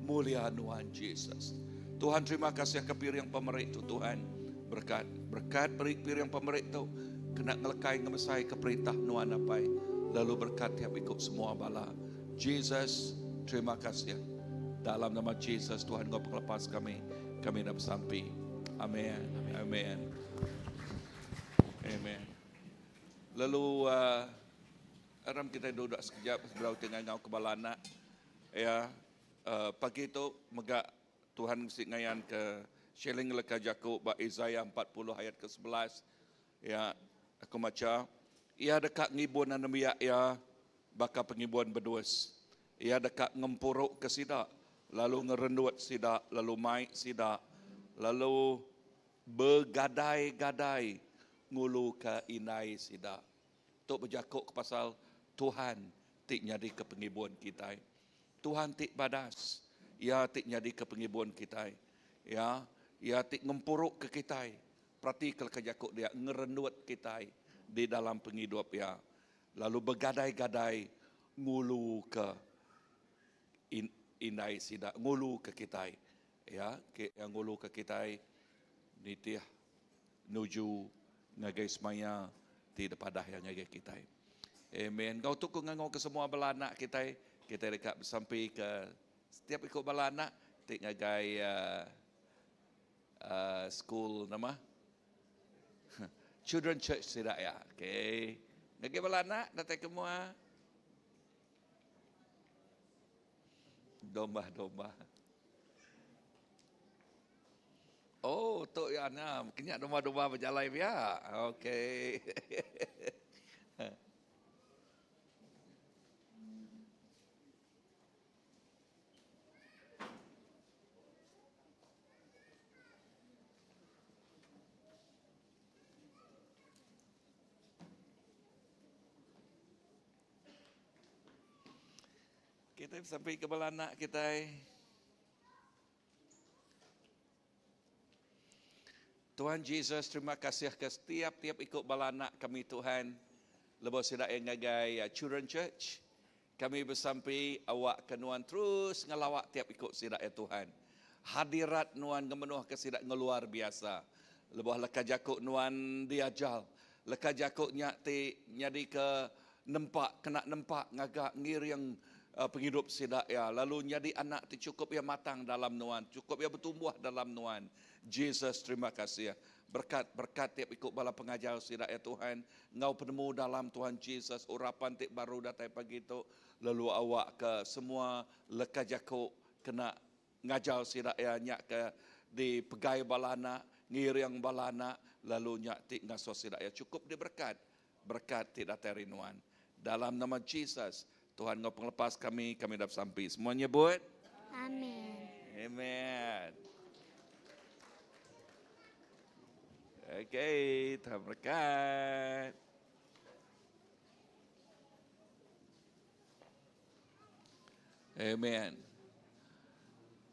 mulia nuan Jesus. Tuhan terima kasih ke piring pemerik tu Tuhan. Berkat, berkat beri piring pemerik tu kena ngelekai ngemesai ke perintah nuan apai. Lalu berkat tiap ikut semua bala. Jesus, terima kasih. Dalam nama Jesus Tuhan kau penglepas kami. Kami nak bersampi. Amin. Amin. Amin. Lalu aram kita duduk sekejap sebelum tengah ngau ke bala anak. Ya, pagi tu megak Tuhan mesti ngayan ke sharing leka jaku ba Isaiah 40 ayat ke-11. Ya, aku baca. Ia dekat ngibun anembiak ia baka pengibun bedus. Ia dekat ngempuruk ke sidak, lalu ngerendut sidak, lalu mai sidak, lalu bergadai-gadai ngulu ke inai sidak. Tok berjakuk ke pasal Tuhan tik nyadi ke pengibun kita. Tuhan tik badas, ia tik nyadi ke pengibun kita. Ya, ia tik ngempuruk ke kita. Perhati ke jakuk dia ngerendut kita di dalam penghidup ya. Lalu bergadai-gadai ngulu ke indai sida, ngulu ke kita. Ya, ke yang ngulu ke kita nitih nuju ngagai semaya ti depadah yang ngagai kita. Amen. Kau tu ku ngangau ke semua bala anak kita, kita dekat bersampai ke setiap ikut bala anak ti ngagai school nama Children Church tidak ya. Okey. Ngagai bala anak datang ke mua. Domba-domba. Oh, tok ya ana, kenyak domba-domba berjalan biar. Okey. Kitai besampi ke bala anak kitai. Tuhan Jesus, terima kasih ke setiap-tiap iku bala anak kami Tuhan. Lebuh sida iya ngagai uh, Children Church, kami besampi awak ke nuan terus ngelawa tiap iku sida ya Tuhan. Hadirat nuan ngemenuh ke sida ngeluar biasa. Lebuh leka jaku nuan diajal, leka jaku nya ti nyadi ke nempa kena nempa ngaga ngiring pengidup sida iya lalu nyadi anak ti chukup iya matang dalam nuan chukup iya betumbuh dalam nuan Jesus terima kasih berkat berkat tiap iku bala pengajar sida iya Tuhan enggau penemu dalam Tuhan Jesus urapan ti baru datai pagi tu lalu awak ke semua leka jaku kena Ngajar sida iya nya ke dipegai bala anak, ngiring bala anak, lalu nya ti ngasuh sida iya chukup diberekat, berekat ti datai ari Nuan. Dalam nama Jesus, Tuhan enggau Pengelepas kami, kami udah besampi. Semua nyebut. Amin. Amen. Okay, Tuhan berkat. Amen.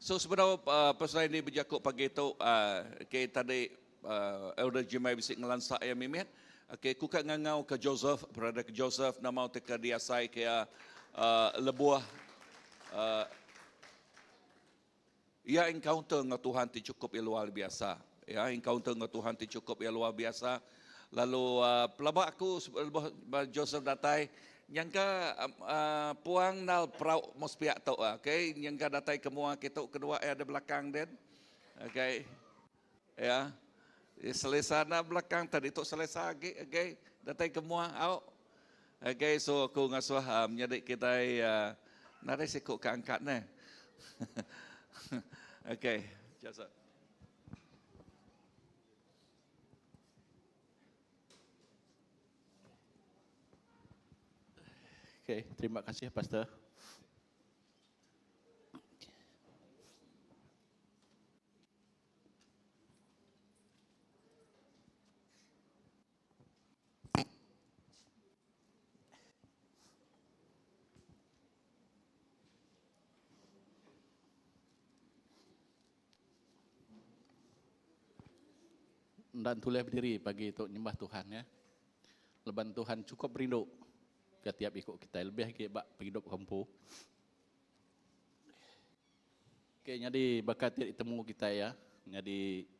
So sebedau uh, pasal ini berjaku pagi tu, uh, okay, tadi uh, Elder Jimai bisi ngelansa ya mimit. Okay, ku ka ngangau ke Joseph, brother ke Joseph nama te ke diasai ke uh, lebuh uh, Iya encounter enggau Tuhan ti chukup iya luar biasa. Ya, encounter enggau Tuhan ti chukup iya luar biasa. Lalu uh, pelaba aku lebuh Joseph datai, nyangka uh, puang nal perau mos piak tu. Uh, okay, nyangka datai ke mua kitu kedua iya di belakang din. Okay. Ya. Selesa na belakang tadi tu selesa agi, okay. Datai ke mua au. Okay, so aku ngasuh uh, menyadi kitai uh, nadai siku ke angkat ne. okay, Joseph. Okay, terima kasih Pastor. Enda tulih bediri pagi tu nyembah Tuhan ya. Leban Tuhan cukup rindu ke tiap iku kitai lebih agi ba pengidup ke empu. Okay, nyadi baka ti ditemu kitai ya. Nyadi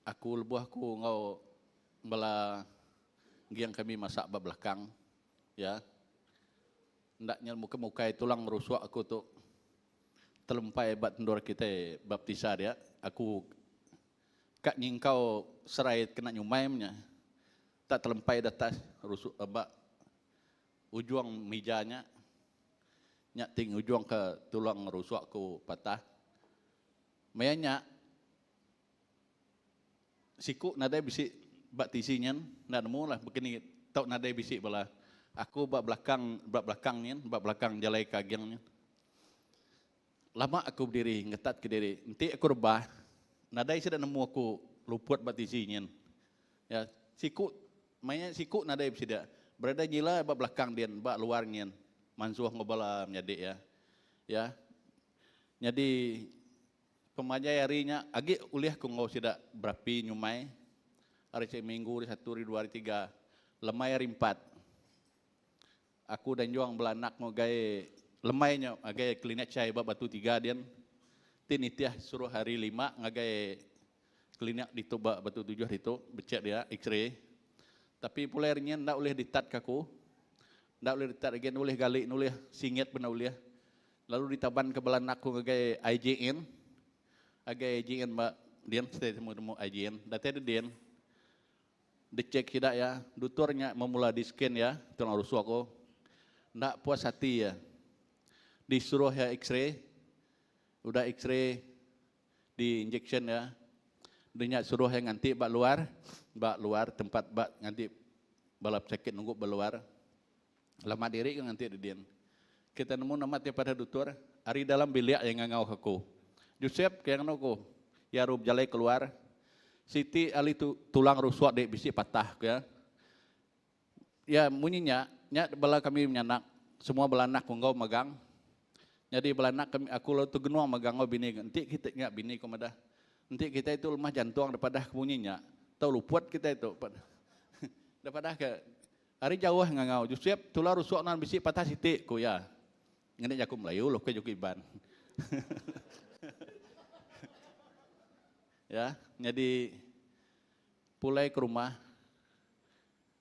Aku lebuh aku enggau bala geng kami masak ba belakang ya. Enda nyel mukai mukai tulang rusuk aku tu telempai ba tendur kitai baptisa dia. Aku ka nyingkau serai kena nyumai meh nya. Tak telempai da atas rusuk ba ujung mija nya. Nya ti ngujung ka tulang rusuk aku patah. Maya nya siku nadai bisi ba tisi nyin enda nemu lah bekeni tau nadai bisi bala aku ba belakang ba belakang nyin ba belakang jalai ke aging nyin. Lama aku bediri ngetat ke diri enti aku rebah nadai sida nemu aku luput ba tisi nyin. Ya siku maya siku nadai sida berada nyila ba belakang din ba luar nyin mansuh enggau bala menyadi iya. Ya. Nyadi pemanjai hari nya agi ulih ku enggau sida berapi nyumai hari siti minggu, hari satu, hari dua, hari tiga, lemai hari empat. Aku udah nyuang bala anak ngagai lemai nya ngagai klinik chai ba Batu Tiga din ti nitih suruh hari lima ngagai klinik ditu ba Batu Tujuh ditu bechek dia x-ray. Tapi pulai hari nyin enda ulih ditat ka aku. Enda ulih ditat agi enda ulih gali enda ulih singit pun enda ulih. Lalu ditabanka bala anak aku ngagai IJN, ngagai IJN ba din siti temu temu IJN. Datai da din, dichek sida iya, dutur nya memula di scan iya, tulang rusuk aku. Enda puas ati iya. Disuruh iya x-ray, udah x-ray di injection iya. Udah nya suruh iya nganti ba luar, ba luar tempat ba nganti bala pesakit nunggu ba luar. Lama diri ke nganti didin. Kita nemu nama ti padah dutur, ari dalam bilik iya ngangau ke aku. Josep, ke nganu ku. Iya aru bejalai keluar. Siti ali tu tulang rusuk dik bisi patah, ku iya. Iya munyi nya, nya bala kami menyanak. Semua bala anak ku enggau magang. Nyadi bala anak kami aku lalu tegenung magang enggau bini enti kita nya bini ku madah enti kitai tu lemah jantung da padah ke munyi nya tau luput kitai tu da padah ke ari jauh ngangau Josep tulah rusuk nuan bisi patah siti ku iya. Ngena jaku Melayu lah bukai jaku Iban. Ya, nyadi pulai ke rumah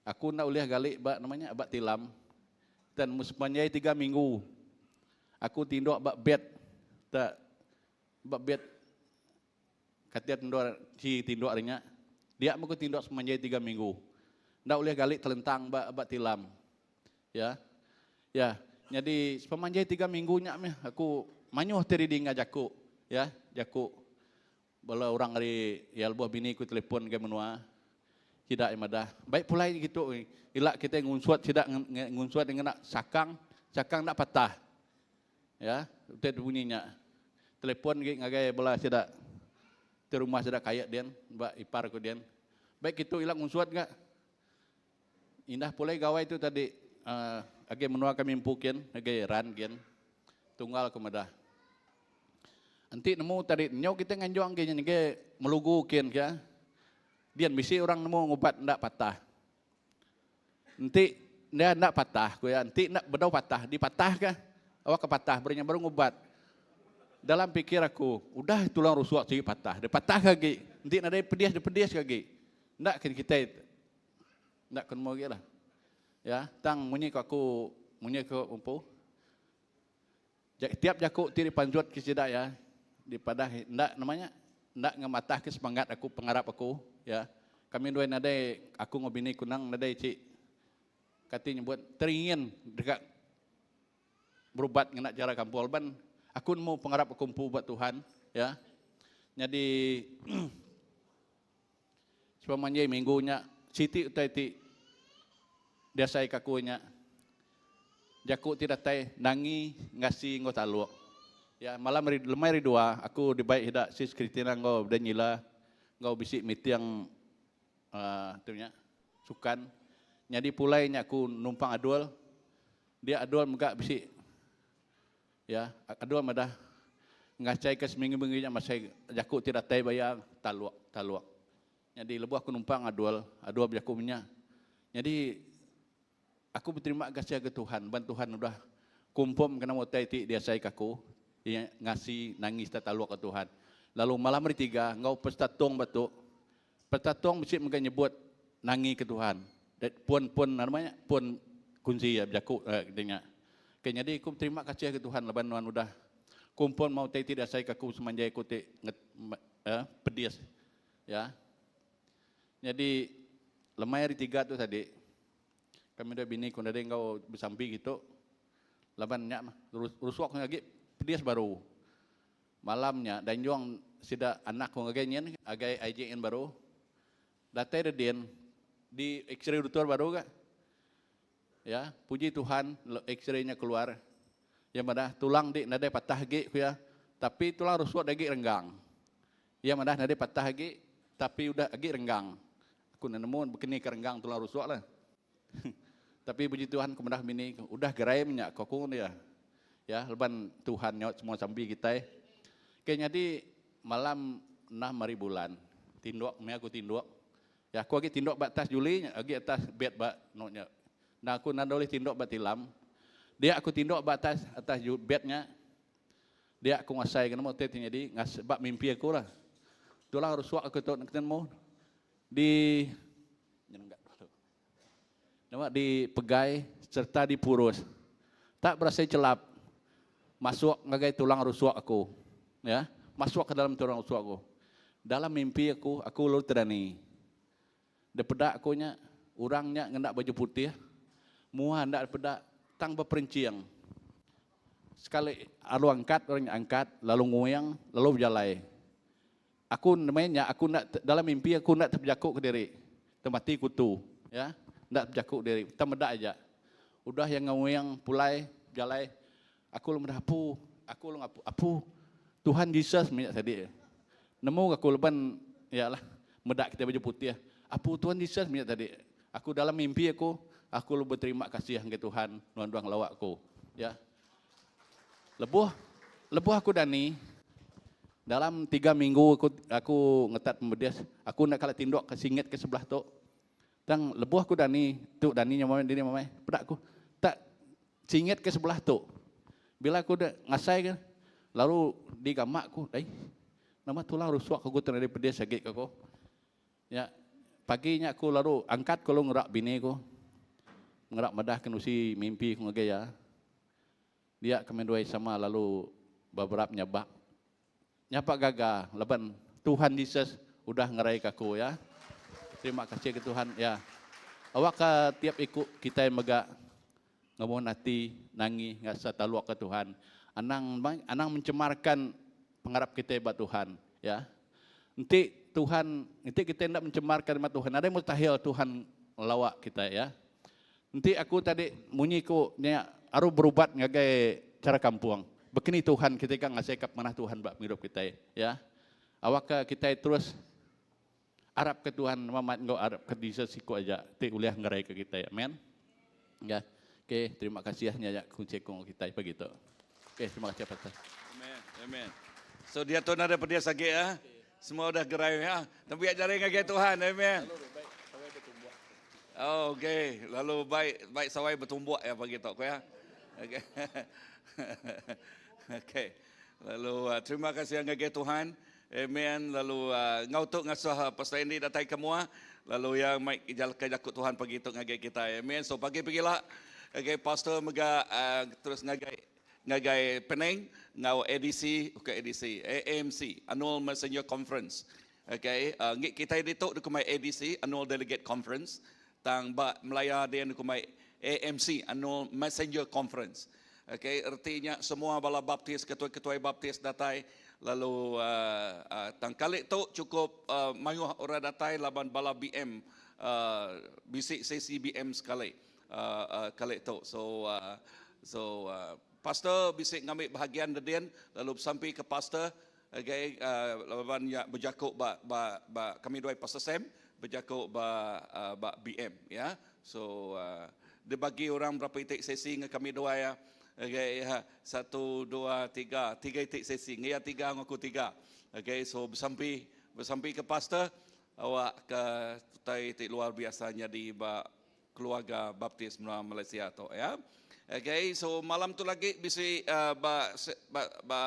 aku enda ulih gali ba nama nya ba tilam dan sepanjai tiga minggu aku tinduk ba bed te ba bed Katil endur chi tinduk ari nya. Dia meh ku tinduk semanjai tiga minggu. Enda ulih gali telentang ba ba tilam. Ya. Ya, nyadi sepemanjai tiga minggu nya meh aku mayuh ti didinga jaku ya, jaku bala orang ari ya lebuh bini ku telefon ngagai menua sida iya madah baik pulai kitu ila kitai ngunsut sida ngunsut ngena sakang, sakang enda patah. Ya, utai bunyi nya. Telefon agi ngagai bala sida ti rumah sida kaik din ba ipar ku din. Baik kitu ila ngunsut ga. Indah pulai gawai tu tadi uhh agi menua kami empu kin agi ran kin tunggal ku meda. Enti nemu tadi nyau kita nganjung agi nya nyenggai melugu kin ka. Din bisi orang nemu ngubat enda patah. Enti enda enda patah ku iya, enti enda bedau patah dipatah ka awak ka patah beri nya baru ngubat. Dalam pikir aku udah tulang rusuk sigi patah dipatah ka agi enti nadai pedis dipedis ka agi. Enda kin kitai enda ke nemu agi lah. Ya tang munyi ku aku munyi ku empu tiap jaku ti dipanjut ke sida iya dipadah enda nama nya enda ngematah ke semangat aku pengarap aku ya kami duai nadai aku enggau bini ku nang nadai ci kati nyebut teringin deka berubat ngena chara kampung laban aku nemu pengarap aku empu ba Tuhan ya nyadi Sepemanjai minggu nya, siti utai ti diasaika aku nya, jaku ti datai nangi ngasi enggau taluk. Ya, malam hari lemai hari dua aku dibai sida sis Christina enggau Daniela enggau bisi meeting uhh tu nya sukan. Nyadi pulai nya aku numpang adul, dia adul mega bisi Ya, adua madah ngachaika seminggu-minggu nya masai jaku ti datai ba iya taluk, taluk. Nyadi lebuh aku numpang adul, adua bejaku menya. Nyadi aku beterima kasih ngagai Tuhan ban Tuhan udah confirm ke nama utai ti diasaika aku, iya ngasi nangis sereta taluk ke Tuhan. Lalu malam hari tiga enggau Pesta Tong ba tu, Pesta Tong bisi mega nyebut nangi ke Tuhan. Pun pun nama nya pun kunsi iya bejaku nya. Ke nyadi aku beterima kasih ke Tuhan laban nuan udah kumpul mau utai ti diasai ke aku semanjai aku ti pedis ya. Nyadi lemai hari tiga tu tadi kami dua bini ku nadai enggau besampi kitu laban nya mah rusuk agi pedis baru. Malam nya danjung sida anak ku ngagai nyin agai IJN baru datai redin di x-ray dutur baru ga. Ya, puji Tuhan x-ray nya keluar. Iya madah tulang di nadai patah agi ku iya, tapi tulang rusuk agi renggang. Iya madah nadai patah agi tapi udah agi renggang. Aku enda nemu bekeni ke renggang tulang rusuk lah. Tapi puji Tuhan ku madah bini ku udah gerai menya ku aku dia. Ya, laban Tuhan nyaut semua sampi kitai. Ke nyadi malam enam hari bulan tinduk meh aku tinduk. Ya aku agi tinduk ba atas juli nya agi atas bed ba no nya. Endang aku enda ulih tinduk ba tilam. Dia aku tinduk ba atas atas bed nya. Dia aku ngasai ke nemu ti ti nyadi ngas ba mimpi aku lah. Tulang rusuk aku tu nek nemu di nyenengga dulu. Nama di pegai sereta dipurus. Tak berasai chelap masuk ngagai tulang rusuk aku. Ya, masuk ke dalam tulang rusuk aku. Dalam mimpi aku, aku lalu tedani. Dipeda aku nya, orang nya ngena baju putih, mua enda dipeda tang beperenching. Sekali lalu angkat orang nya angkat lalu nguing lalu bejalai. Aku maya nya aku enda dalam mimpi aku enda tebejaku kediri temati kutu ya enda tebejaku diri tang meda aja. Udah iya nguing pulai bejalai Aku lalu meda apu, aku lalu ngapu, apu Tuhan Jesus meh nya tadi. Nemu aku laban iya lah meda kitai baju putih. Apu Tuhan Jesus meh nya tadi. Aku dalam mimpi aku, aku lalu beterima kasih ngagai Tuhan nuan dua ngelawa aku. Ya. Lebuh lebuh aku dani dalam tiga minggu aku aku ngetat pemedis, aku enda kala tinduk ke singit ke sebelah tu. Tang lebuh aku dani, tu dani nya mama dini mama peda aku tak singit ke sebelah tu. Bila aku dek ngasai ke lalu digamak aku, dai nama tulang rusuk aku tu nadai pedis agi ke aku. Nya pagi nya aku lalu angkat ku lalu ngerak bini ku. Ngerak madah ke nusi mimpi ku ngagai iya. Dia kami duai sama lalu beberap nyabak. Nyabak gaga laban Tuhan Jesus udah ngerai ke aku ya. Terima kasih ke Tuhan ya. Awakka tiap iku kitai mega ngemun ati nangi ngasa taluk ke Tuhan. Anang anang mencemarkan pengarap kitai ba Tuhan ya. Enti Tuhan, enti kitai enda mencemarka nama Tuhan, nadai mustahil Tuhan ngelawa kitai ya. Enti aku tadi munyi ku nya aru berubat ngagai chara kampung, bekeni Tuhan kitai ka ngasaika pemanah Tuhan ba pengidup kitai ya. Awakka kitai terus arapka Tuhan amat enggau arapka Jesus siku aja ti ulih ngeraika kitai. Amen. Ya. Okey, terima kasih nya nya kunci ku kitai pagi tu. Okey, terima kasih pastor. Amen. Amen. So dia tu nadai pedis agi ya. Semua udah gerai ya. Tapi jari ngagai Tuhan. Amen. Oh, okey. Lalu baik baik sawai bertumbuk ya pagi tu ya. Okey. Okey. Lalu uh, terima kasih ngagai Tuhan. Amen. Lalu uh, ngau tu ngasuh uh, Pastor Andy datai ke mua. Lalu yang mai ke jaku Tuhan pagi tu ngagai kita. Amen. So pagi pagila okay, pastor mega uh, terus ngagai ngagai Penang ngau ADC bukan ADC AMC Annual Messenger Conference. Okay, uh, ngi kita ditu dikumbai ADC Annual Delegate Conference tang ba Melaya dia dikumbai AMC Annual Messenger Conference. Okay, ertinya semua bala baptis, ketuai-ketuai baptis datai lalu uh, uh, tang kali tu cukup uh, mayuh orang datai laban bala BM uh, bisi sesi BM sekali uh, uh, kali tu. So uh, so uh, pastor bisi ngambil bahagian dedin lalu sampai ke pastor okay, uh, laban ya berjakuk ba, ba, ba kami dua pastor Sam berjakuk ba uh, ba BM ya. So uh, dia bagi orang berapa itik sesi dengan kami dua ya. Okay, ya. Satu, dua, tiga. Tiga itik sesi. Ngia tiga, ngaku tiga. Okay, so bersampi, bersampi ke pastor. Awak ke tai ti luar biasanya di ba keluarga baptis menua Malaysia tu ya. Okay, so malam tu lagi bisi uh, ba ba, ba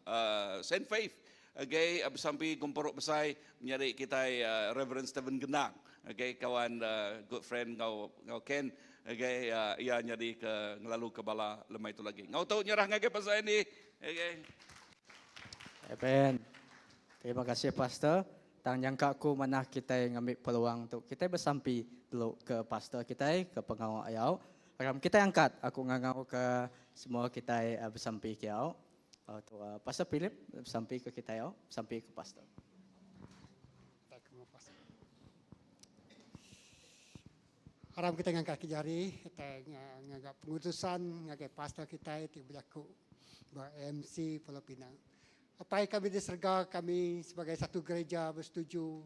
uh, Saint Faith. Okay, bersampi gempuruk besai menyadi kita uh, Reverend Stephen Gendang. Okay, kawan uh, good friend ngau ngau Ken. Okay, uh, ia nyadi ke ngelalu ke bala lemai tu lagi. Ngau tu nyerah ngagai pasal ini. Okay. Amen. Terima kasih Pastor. Tang nyangka aku manah kita ngambil peluang tu. Kita bersampi dulu ke pastor kita, ke pengawal ayau. Aram kita angkat aku ngangau ke semua kita uh, bersampi ke au. Uh, tu, uh, Pastor Philip bersampi ke kita ayau, bersampi ke pastor. Aram kita ngangkat ke jari, kita ngangkat pengutusan, ngagai pastor kita ti berjaku ba MC Pulau Pinang. Apai kami di serga, kami sebagai satu gereja bersetuju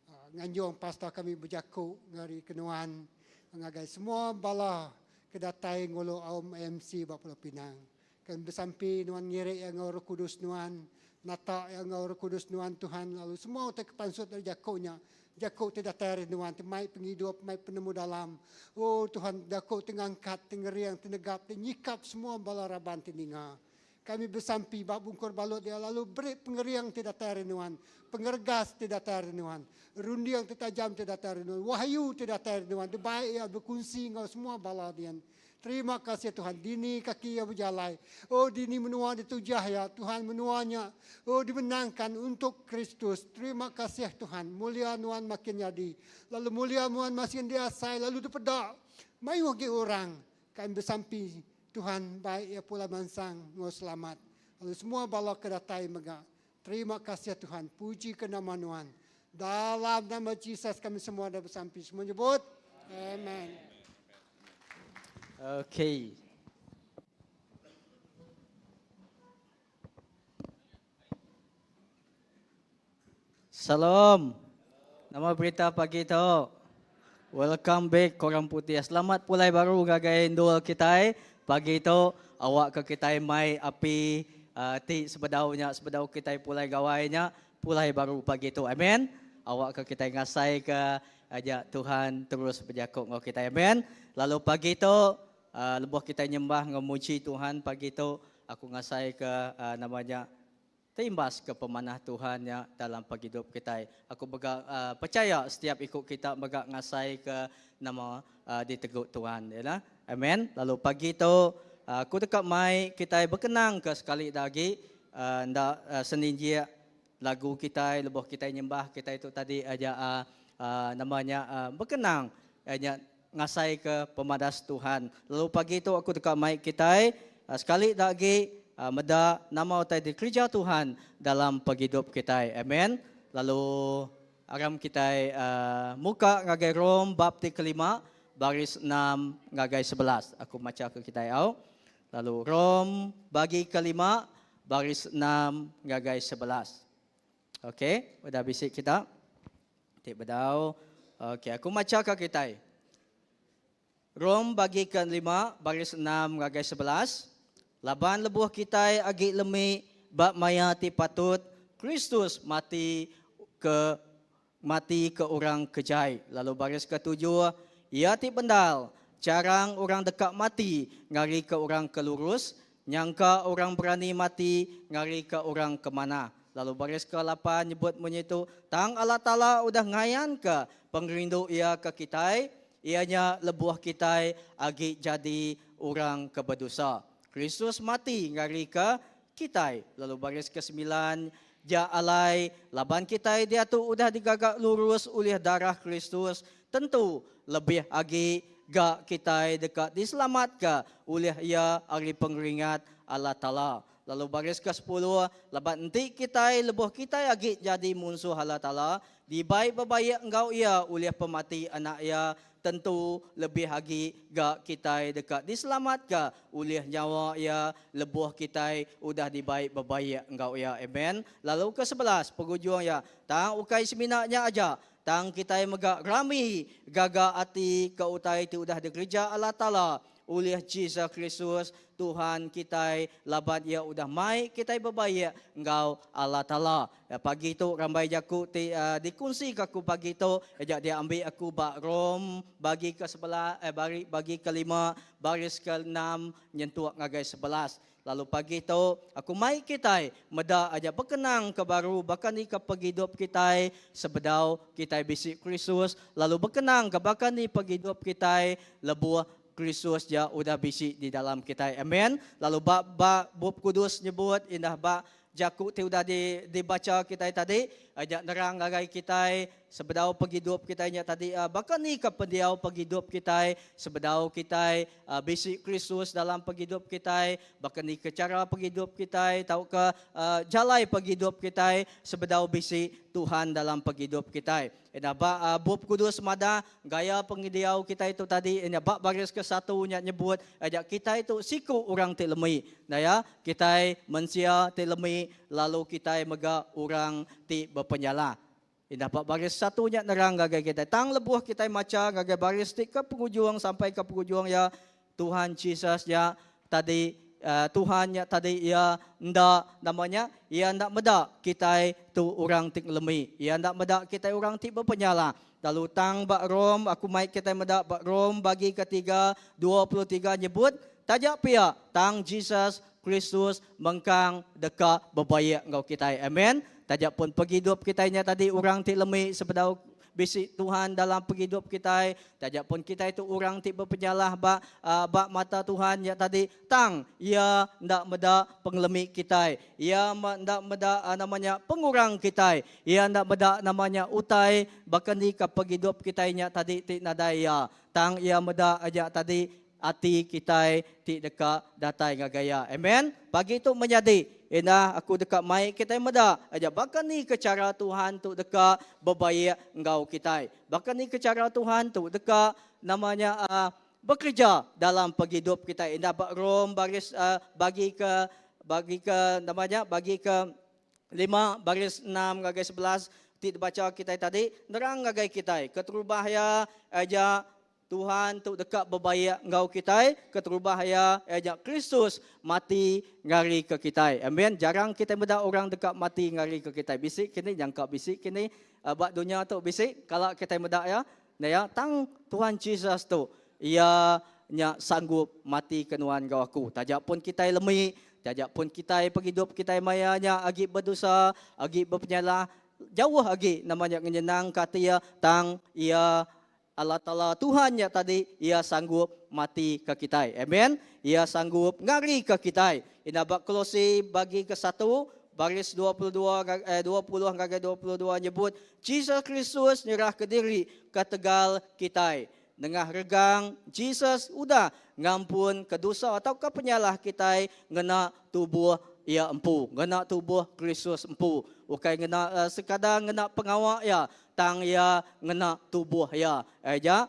uh, nganjung pastor kami berjaku ngari kenuan ngagai semua bala kedatai ngulu aum MC ba Pulau Pinang. Kami bersampi nuan ngirik yang ngau Roh Kudus nuan, nata yang ngau Roh Kudus nuan Tuhan lalu semua utai kepansut dari jakunya Jaku ti datai ari nuan ti mai pengidup, mai penemu dalam. Oh Tuhan, jaku ti ngangkat, ti ngering, ti negap, ti nyikap semua bala raban ti ninga. Kami besampi ba bungkur balut dia lalu beri pengering ti datai ari nuan, pengeregas ti datai ari nuan, runding ti tajam ti datai ari nuan, wahyu ti datai ari nuan, dibai iya bekunsi enggau semua bala dian. Terima kasih Tuhan. Dini kaki iya bejalai. Oh dini menua ditujah ya. Tuhan menua nya. Oh dimenangkan untuk Kristus. Terima kasih Tuhan. Mulia nuan makin nyadi. Lalu mulia nuan makin diasai. Lalu dipeda. Mayuh agi orang. Kami besampi Tuhan baik iya pulai mansang enggau selamat. Lalu semua bala ke datai mega. Terima kasih Tuhan. Puji ke nama nuan. Dalam nama Jesus kami semua dah besampi. Semua nyebut. Amen. Okay. Salam. Nama berita pagi tu. Welcome back korang putih. Selamat pulai baru ngagai endur kitai pagi tu. Awak ke kitai mai api uh, ti sebedau nya sebedau kitai pulai gawai nya pulai baru pagi tu. Amen. Awak ke kitai ngasai ke aja Tuhan terus bejaku enggau kitai. Amen. Lalu pagi tu uh, lebuh kitai nyembah enggau muji Tuhan pagi tu aku ngasai ke uh, namanya Teimbas ke pemanah Tuhan nya dalam pengidup kitai. Aku mega pechaya setiap iku kita mega ngasai ke nama ditegu Tuhan. Ya nah. Amen. Lalu pagi tu aku deka mai kitai bekenang ke sekali da agi enda seninjik lagu kitai lebuh kitai nyembah kitai tu tadi aja nama nya bekenang nya ngasai ke pemadas Tuhan. Lalu pagi tu aku deka mai kitai sekali da agi meda nama utai dikereja Tuhan dalam pengidup kitai. Amen. Lalu aram kitai muka ngagai Rom bab ti kelima baris enam ngagai 11. Aku macha ke kitai au. Lalu Rom bagi kelima baris enam ngagai 11. Okey, udah bisi kita. Ti bedau. Okey, aku macha ka kitai. Rom bagi ke lima baris enam ngagai 11. Laban lebuh kitai agi lemi ba maya ti patut, Kristus mati ke mati ke orang ke jai. Lalu baris ke tujuh, iya ti bendar, jarang orang deka mati ngarika orang ke lurus, Nyangka orang berani mati ngarika orang ke manah. Lalu baris ke lapan nyebut munyi tu, Tang Allah Taala udah ngayanka pengerindu Iya ke kitai, iya nya lebuh kitai agi jadi orang ke bedosa. Kristus mati ngarika kitai. Lalu baris ke semilan, Ja alai, laban kitai diatu udah digaga lurus ulih darah Kristus, tentu lebih agi ga kitai deka diselamatka ulih Iya ari pengeringat Allah Taala. Lalu baris kesepuluh, laban enti kitai lebuh kitai agi nyadi munsuh Allah Taala, dibai bebaik enggau Iya ulih pemati Anak Iya, tentu lebih agi ga kitai deka diselamatka ulih nyawa Iya lebuh kitai udah dibai bebaik enggau Iya. Amen. Lalu ke-11, pengujung iya, Tang ukai semina nya aja, tang kitai mega rami gaga ati ke utai ti udah dikereja Allah Taala ulih Jesus Kristus, Tuhan kitai, laban Iya udah mai kitai bebaik enggau Allah Taala. Pagi tu rambai jaku ti dikunsika aku pagi tu aja diambi aku ba Rom bagi ke sebelas eh bagi ke lima baris ke enam nyentuk ngagai 11. Lalu pagi tu aku mai kitai meda aja bekenang ke baru baka ni ke pengidup kitai sebedau kitai bisi Kristus lalu bekenang ke baka ni pengidup kitai lebuh Kristus ja udah bisi di dalam kitai. Amen. Lalu ba ba Bup Kudus nyebut indah ba Jaku ti udah di dibacha kitai tadi nya nerang ngagai kitai sebedau pengidup kitai nya tadi baka ni ka pendiau pengidup kitai sebedau kitai bisi Kristus dalam pengidup kitai, baka ni ka chara pengidup kitai tauka jalai pengidup kitai sebedau bisi Tuhan dalam pengidup kitai. Enda ba Bup Kudus madah gaya pengidiau kitai tu tadi nya ba baris ke satu nya nyebut aja kitai tu siku orang ti lemi. Enda ya, kitai mensia ti lemi lalu kitai mega orang ti bepenyalah. Indah ba baris satu nya nerang ngagai kitai. Tang lebuh kitai macha ngagai baris ti ke pengujung sampai ke pengujung iya Tuhan Jesus nya tadi Tuhan nya tadi iya enda nama nya iya enda meda kitai tu orang ti ngelemi iya enda meda kitai orang ti bepenyalah lalu tang ba Rom aku mai kitai meda ba Rom bagi ketiga 23 nyebut taja pia tang Jesus Kristus mengkang deka bebaik enggau kitai amen taja pun pengidup kitai nya tadi orang ti lemi sebedau Bisi Tuhan dalam pengidup kitai, taja pun kitai tu orang ti bepenyalah ba ba mata Tuhan nya tadi, tang Iya enda meda pengelemi kitai. Iya enda meda nama nya pengurang kitai. Iya enda meda nama nya utai baka ni ka pengidup kitai nya tadi ti nadai Iya. Tang Iya meda aja tadi ati kitai ti deka datai ngagai Iya. Amen. Pagi tu menyadi, indah aku deka mai kitai meda aja baka ni ke chara Tuhan tu deka bebaik enggau kitai. Baka ni ke chara Tuhan tu deka nama nya uh, bekereja dalam pengidup kitai. Indah ba Rom baris uh, bagi ke bagi ke nama nya bagi ke lima baris enam ngagai 11. ti dibacha kitai tadi nerang ngagai kitai keterubah iya aja Tuhan tu deka bebaik enggau kitai, keterubah iya, iya nya Kristus mati ngarika kitai. Amen. Jarang kitai meda orang deka mati ngarika kitai. Bisi kini nyangka bisi kini ba dunya tu bisi kala kitai meda iya. Nya iya tang Tuhan Jesus tu iya nya sanggup mati ke nuan enggau aku. Taja pun kitai lemi, taja pun kitai pengidup kitai maya nya agi bedosa, agi bepenyalah, jauh agi nama nya ngenyenangka ati iya tang iya Allah Taala Tuhan nya tadi iya sanggup mati ke kitai. Amen. Iya sanggup ngari ke kitai. Ina ba Kolosi bagi ke satu baris 22 eh, 20 ngagai 22 nyebut Jesus Kristus nyerah ke diri ketegal kitai. Nengah regang Jesus udah ngampun ke dosa tauka penyalah kitai ngena tubuh iya empu, ngena tubuh Kristus empu. Ukai ngena uh, sekadar ngena pengawa iya, Tang iya ngena tubuh iya aja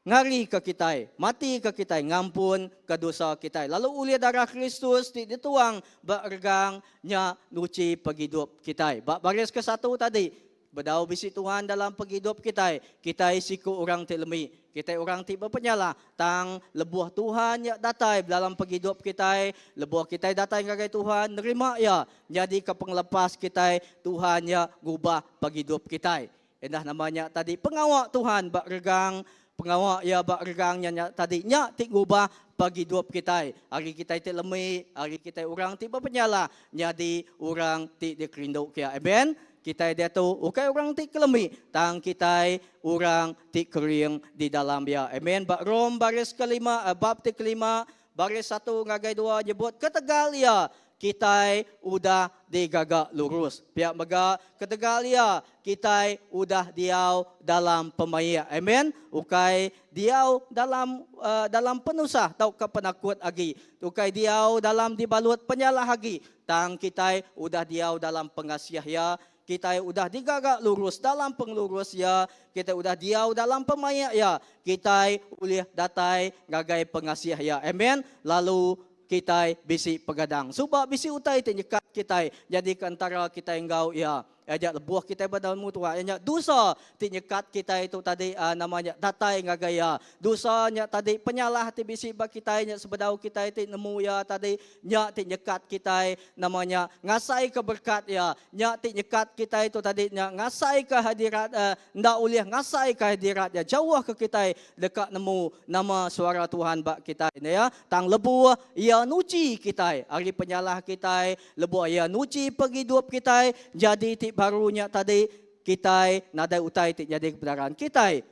ngarika kitai, matika kitai, ngampunka dosa kitai. Lalu ulih darah Kristus ti dituang ba regang nya nuchi pengidup kitai. Ba baris kesatu tadi, bedau bisi Tuhan dalam pengidup kitai, kitai siku orang ti lemi, kitai orang ti bepenyalah. Tang lebuh Tuhan nya datai dalam pengidup kitai, lebuh kitai datai ngagai Tuhan nerima iya, Nyadika pengelepas kitai, Tuhan nya ngubah pengidup kitai. Indah nama nya tadi pengawa Tuhan ba regang, pengawa iya ba regang nya nya tadi nya ti ngubah pengidup kitai. Ari kitai ti lemi, ari kitai orang ti bepenyalah nyadi orang ti dikerindu ke iya. Amen. Kitai diatu ukai orang ti kelemi tang kitai orang ti kering di dalam iya. Amen. Ba Rom baris kelima, bab ti kelima baris satu ngagai dua nyebut ketegal iya Kitai udah digaga lurus. Pia mega, ketegal iya, kitai udah diau dalam pemaik. Amen. Ukai diau dalam dalam penusah tauka penakut agi. Ukai diau dalam dibalut penyalah agi. Tang kitai udah diau dalam pengasih Iya. Kitai udah digaga lurus dalam pengelurus Iya. Kitai udah diau dalam pemaik Iya. Kitai ulih datai ngagai pengasih Iya. Amen. Lalu Kitai bisi pegadang. Suba bisi utai ti nyekat kitai nyadika entara kitai enggau Iya. Iya nya lebuh kitai bedamu Tuhan. Iya nya dosa ti nyekat kitai tu tadi nama nya datai ngagai Iya. Dosa nya tadi penyalah ti bisi ba kitai nya sebedau kitai ti nemu Iya tadi nya ti nyekat kitai nama nya ngasaika berekat Iya. Nya ti nyekat kitai tu tadi nya ngasaika hadirat enda ulih ngasaika hadirat Iya jauh ke kitai deka nemu nama suara Tuhan ba kitai ne ya. Tang lebuh Iya nuchi kitai ari penyalah kitai, lebuh Iya nuchi pengidup kitai jadi ti baru nya tadi, kitai nadai utai ti nyadi kebenaran. Kitai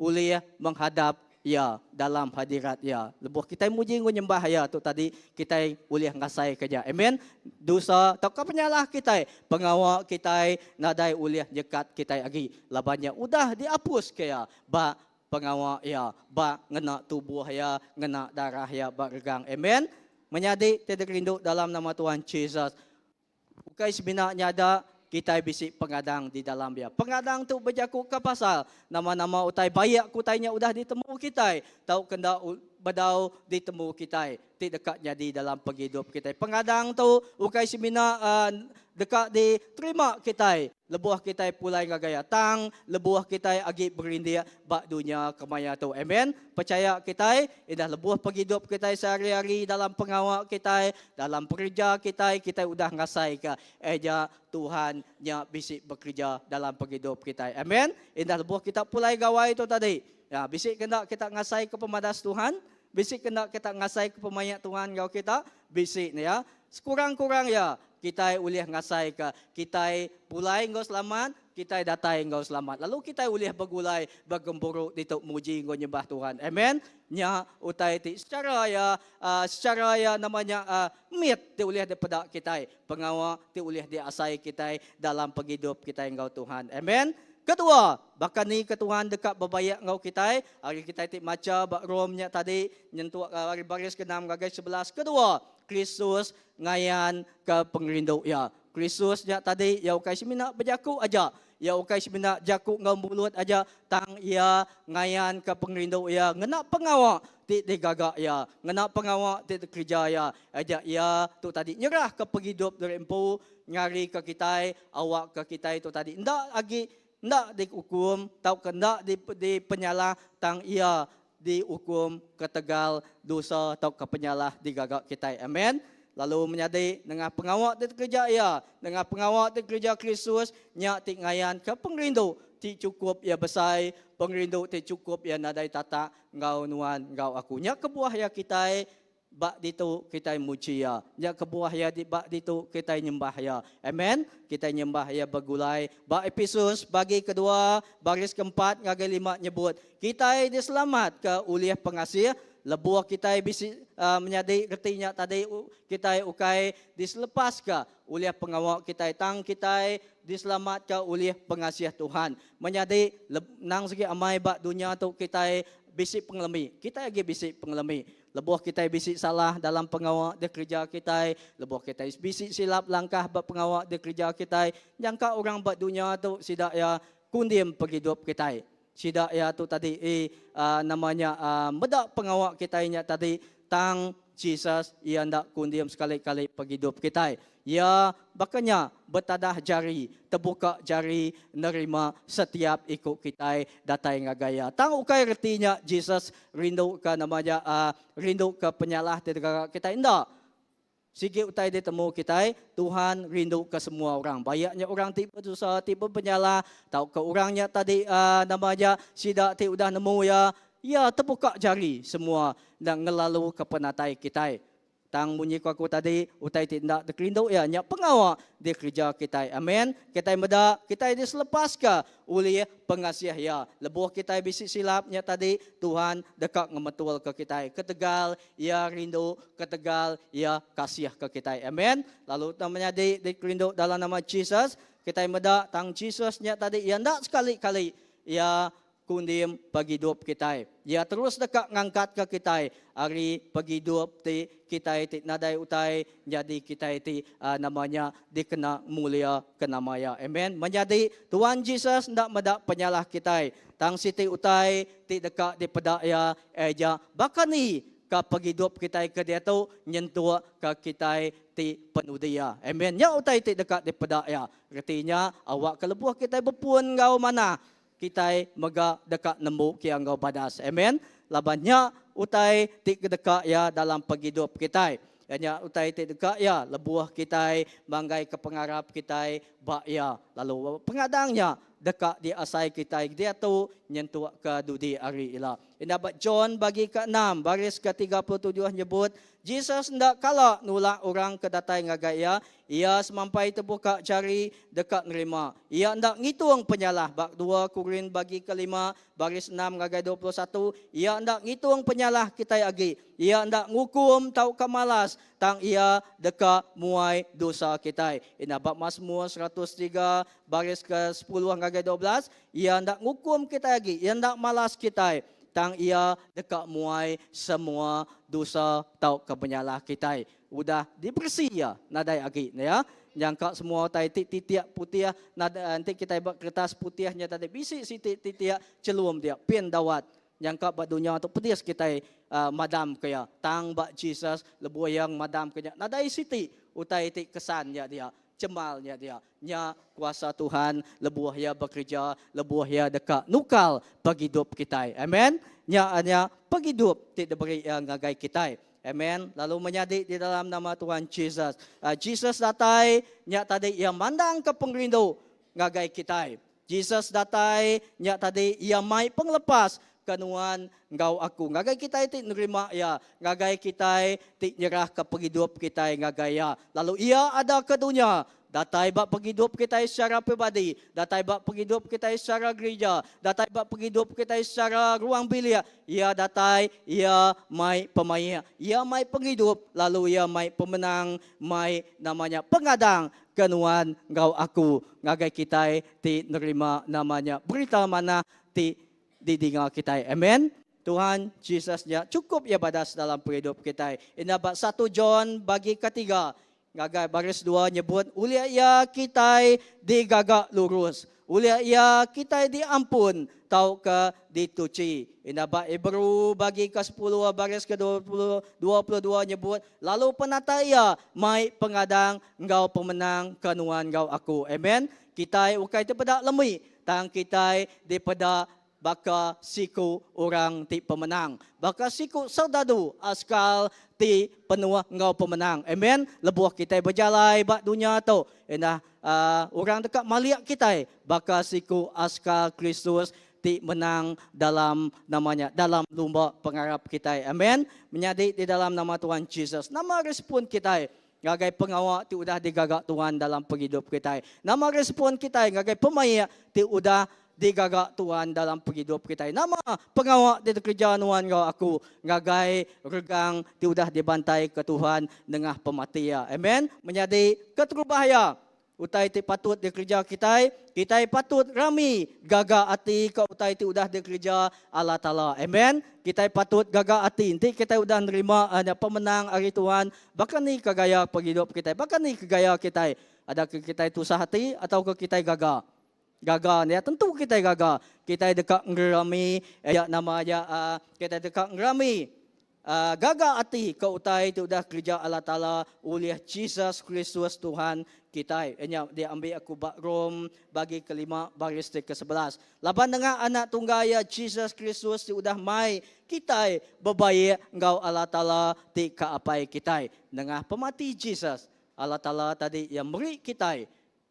ulih menghadap Iya dalam hadirat Iya. Lebuh kitai muji enggau nyembah Iya tu tadi, kitai ulih ngasaika nya. Amen. Dosa tauka penyalah kitai, pengawa kitai nadai ulih nyekat kitai agi laban nya udah diapuska Iya ba Pengawa iya ba ngena tubuh iya, ngena darah iya ba regang. Amen. Menyadi ti dikerindu dalam nama Tuhan Jesus. Ukai semina nyada kitai bisi pengadang di dalam iya. Pengadang tu bejakuka pasal nama-nama utai baik ke utai nya udah ditemu kitai tauka enda bedau ditemu kitai ti deka nyadi dalam pengidup kitai. Pengadang tu ukai semina deka diterima kitai lebuh kitai pulai ngagai Iya, tang lebuh kitai agi berindik ba dunya kemaya tu. Amen. Pechaya kitai, indah lebuh pengidup kitai sehari-hari dalam pengawa kitai, dalam pekerja kitai, kitai udah ngasaika nya Tuhan nya bisi bekereja dalam pengidup kitai. Amen. Indah lebuh kita pulai gawai tu tadi, ya, bisi ke enda kita ngasaika pemadas Tuhan? Bisi ke enda kita ngasaika pemaik Tuhan enggau kita? Bisi ne ya. Sekurang-kurang iya, kitai ulih ngasaika kitai pulai enggau selamat, kitai datai enggau selamat. Lalu kitai ulih begulai begempuru ditu muji enggau nyembah Tuhan. Amen. Nya utai ti secara iya, secara iya nama nya mit ti ulih dipeda kitai, pengawa ti ulih diasai kitai dalam pengidup kitai enggau Tuhan. Amen. Kedua, baka ni ke Tuhan deka bebaik enggau kitai? Ari kitai ti macha ba Rom nya tadi nyentuk ari baris ke-enam ngagai 11. Kedua, Kristus ngayan ke pengerindu iya. Kristus nya tadi iya ukai semina bejaku aja. Iya ukai semina jaku enggau mulut aja tang iya ngayan ke pengerindu iya ngena pengawa ti digaga iya, ngena pengawa ti dikereja iya. Aja iya tu tadi nyerah ke pengidup diri empu. Ngarika kitai awakka kitai tu tadi enda agi enda diukum tauka enda dipenyalah tang iya diukum ketegal dosa tauka penyalah digaga kitai. Amen. Lalu menyadi nengah pengawa ti dikereja iya, nengah pengawa ti dikereja Kristus nya ti ngayanka pengerindu ti chukup iya besai, pengerindu ti chukup iya nadai tatak enggau nuan enggau aku. Nya kebuah iya kitai Ba ditu kitai muji Iya. Nya kebuah Iya di ba ditu kitai nyembah Iya. Amen. Kitai nyembah Iya begulai. Ba Episus bagi kedua baris keempat ngagai lima nyebut, kitai diselamatka ulih pengasih lebuh kitai bisi menyadi reti nya tadi kitai ukai diselepaska ulih pengawa kitai tang kitai diselamatka ulih pengasih Tuhan. Menyadi nang sigi amai ba dunya tu kitai bisi pengelemi. Kitai agi bisi pengelemi. Lebuh kitai bisi salah dalam pengawa dikereja kitai, lebuh kitai bisi silap langkah ba pengawa dikereja kitai, nyangka orang ba dunya tu sida iya kundim pengidup kitai. Sida iya tu tadi i nama nya meda pengawa kitai nya tadi tang Jesus iya enda kundim sekali-kali pengidup kitai. Iya baka nya betadah jari, tebuka jari nerima setiap iku kitai datai ngagai Iya. Tang ukai reti nya Jesus rinduka nama nya rinduka penyalah ti digaga kitai. Enda. Sigi utai ditemu kitai, Tuhan rinduka semua orang. Bayak nya orang ti bedosa, ti bepenyalah, tauka orang nya tadi nama nya sida ti udah nemu Iya, Iya tebuka jari semua ngelaluka penatai kitai. Tang munyi ku aku tadi, utai ti enda dikerindu iya nya pengawa dikereja kitai. Amen. Kitai meda, kitai diselepaska ulih pengasih Iya. Lebuh kitai bisi silap nya tadi, Tuhan deka ngemetulka kitai ketegal Iya rindu, ketegal Iya kasihka kitai. Amen. Lalu tang menyadi dikerindu dalam nama Jesus, kitai meda tang Jesus nya tadi Iya enda sekali-kali Iya Kundim pengidup kitai. Iya terus deka ngangkatka kitai ari pengidup ti kitai ti nadai utai nyadi kitai ti nama nya dikena mulia ke nama Iya. Amen. Menyadi, Tuan Jesus enda meda penyalah kitai. Tang siti utai ti deka dipeda Iya nya baka ni ka pengidup kitai ke diatu nyentuk ka kitai ti penudi iya. Amen. Nya utai ti deka dipeda Iya. Reti nya, awakka lebuh kitai bepun enggau manah, Kitai mega deka nembu kia enggau badas. Amen. Laban nya utai ti kedeka Iya dalam pengidup kitai. Iya nya utai ti deka Iya lebuh kitai manggaika pengarap kitai ba Iya. Lalu pengadang nya deka diasai kitai diatu nyentukka dudi hari ila. Indah ba John bagi keenam baris ke 37 nyebut, Jesus enda kala nulak orang ke datai ngagai iya. Iya semampai tebuka jari deka nerima. Iya enda ngitung penyalah ba dua Korin bagi kelima baris enam ngagai 21. Iya enda ngitung penyalah kitai agi. Iya enda ngukum tauka malas, tang Iya deka muai dosa kitai. Indah ba Masmur 103 baris ke sepuluh ngagai 12, Iya enda ngukum kitai agi. Iya enda malas kitai. Tang Iya deka muai semua dosa tauka penyalah kitai. Udah diberesi iya, nadai agi ne ya. Nyangka semua utai ti titik putih nadai enti kitai ba kertas putih nya tadi bisi siti titik chelum dia pin dawat. Nyangka ba dunya tu pedis kitai madam ke iya. Tang ba Jesus lebuh iya ngemadam ke nya nadai siti utai ti kesan nya dia, chemal nya dia. Nya kuasa Tuhan lebuh Iya bekereja, lebuh Iya deka nukar pengidup kitai. Amen. Nya nya pengidup ti diberi Iya ngagai kitai. Amen. Lalu menyadi di dalam nama Tuhan Jesus. Jesus datai, nya tadi Iya mandangka pengerindu ngagai kitai. Jesus datai, nya tadi Iya mai pengelepas ke nuan enggau aku. Ngagai kitai ti nerima Iya, ngagai kitai ti nyerahka pengidup kitai ngagai Iya. Lalu Iya ada ke dunya, datai ba pengidup kitai secara peribadi, datai ba pengidup kitai secara gerija, datai ba pengidup kitai secara ruang bilik. Iya datai, Iya mai pemaik, Iya mai pengidup, lalu Iya mai pemenang, mai nama nya pengadang ke nuan enggau aku ngagai kitai ti nerima nama nya berita manah ti didinga kitai. Amen. Tuhan Jesus nya chukup iya badas dalam pengidup kitai. Enda ba satu John bagi ketiga ngagai baris dua nyebut ulih iya kitai digaga lurus. Ulih iya kitai diampun tauka dituchi. Indah ba Hebrew bagi kesepuluh baris ke 22 nyebut, Lalu penatai iya mai pengadang enggau pemenang ke nuan enggau aku. Amen. Kitai ukai tepeda lemi, tang kitai dipeda baka siku orang ti pemenang, baka siku soldadu askal ti penuh enggau pemenang. Amen. Lebuh kitai bejalai ba dunya tu, indah orang deka malik kitai baka siku askal Kristus ti menang dalam nama nya, dalam lumba pengarap kitai. Amen. Menyadi di dalam nama Tuhan Jesus, nama respon kitai ngagai pengawa ti udah digaga Tuhan dalam pengidup kitai? Nama respon kitai ngagai pemaik ti udah digaga Tuhan dalam pengidup kitai? Nama pengawa ti dikereja nuan enggau aku ngagai regang ti udah dibantaika Tuhan nengah pemati Iya? Amen. Menyadi, keterubah iya, Utai ti patut dikereja kitai, kitai patut rami gaga ati ke utai ti udah dikereja Allah Taala. Amen. Kitai patut gaga ati enti kitai udah nerima nya pemenang ari Tuhan, baka ni ke gaya pengidup kitai, baka ni ke gaya kitai. Ada ke kitai tusah ati atau ke kitai gaga? Gaga nya tentu kitai gaga. Kitai deka ngerami nya nama nya kitai deka ngerami Gaga ati ke utai ti udah kereja Allah Taala ulih Jesus Kristus Tuhan kitai. Iya nya diambi aku ba Rom bagi kelima baris ti kesebelas. Laban nengah Anak Tunggal Iya Jesus Kristus ti udah mai kitai bebaik enggau Allah Taala ti ka Apai kitai. Nengah pemati Jesus, Allah Taala tadi Iya meri kitai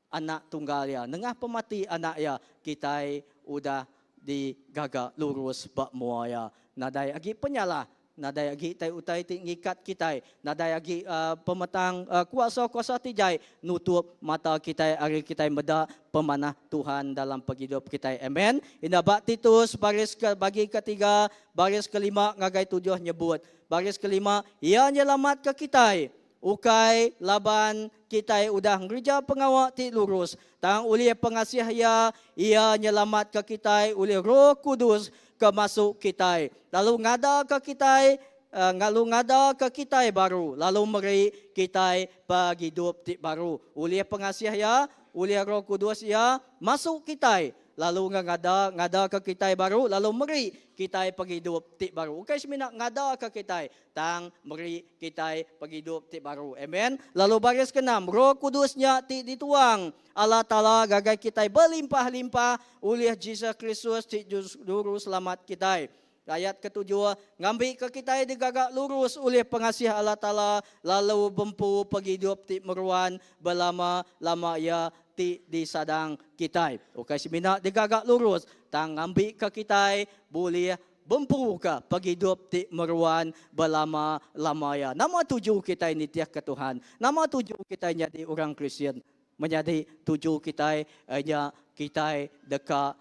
Anak Tunggal Iya. Nengah pemati Anak Iya, kitai udah digaga lurus ba mua Iya. Nadai agi penyalah, nadai agi tai utai ti ngikat kitai, nadai agi pemetang kuasa-kuasa ti jai nutup mata kitai ari kitai meda pemanah Tuhan dalam pengidup kitai. Amen. Indah ba Titus baris ke bagi ketiga, baris kelima ngagai tujuh nyebut, baris kelima, Iya nyelamatka kitai Ukai laban kitai udah ngereja pengawa ti lurus, tang ulih pengasih Iya, Iya nyelamatka kitai ulih Roh Kudus ke masuk kitai, lalu ngadaka kitai lalu ngadaka kitai baru, lalu meri kitai pengidup ti baru. Ulih pengasih Iya, ulih Roh Kudus Iya masuk kitai, lalu ngada ngadaka kitai baru, lalu meri kitai pengidup ti baru. Ukai semina ngadaka kitai, Tang meri kitai pengidup ti baru. Amen. Lalu baris keenam, Roh Kudus nya ti dituang Allah Taala ngagai kitai belimpah-limpah ulih Jesus Kristus ti Juru Selamat kitai. Ayat ketujuh, ngambika kitai digaga lurus ulih pengasih Allah Taala lalu bempu pengidup ti meruan belama-lama iya ti disadang kitai. Ukai semina digaga lurus, tang ngambika kitai bulih Bempuka pengidup ti meruan belama-lama iya. Nama tuju kitai nitihka Tuhan? Nama tuju kitai nyadi orang Kristian? Menyadi tuju kitai nya kitai deka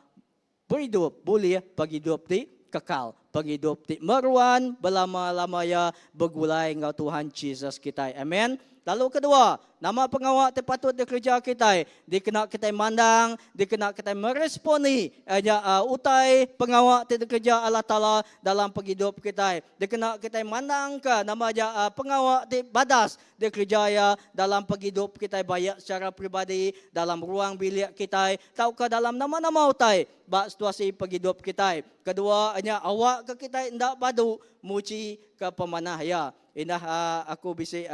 beridup bulih pengidup ti kekal, pengidup ti meruan belama-lama iya begulai enggau Tuhan Jesus kitai. Amen. Lalu kedua, nama pengawa ti patut dikereja kitai dikena kitai mandang, dikena kitai meresponi nya utai pengawa ti dikereja Allah Taala dalam pengidup kitai. Dikena kitai mandangka nama nya pengawa ti badas dikereja Iya dalam pengidup kitai baik secara peribadi, dalam ruang bilik kitai tauka dalam nama-nama utai ba situasi pengidup kitai. Kedua nya awakka kitai enda badu muji ke pemanah Iya. Indah aku bisi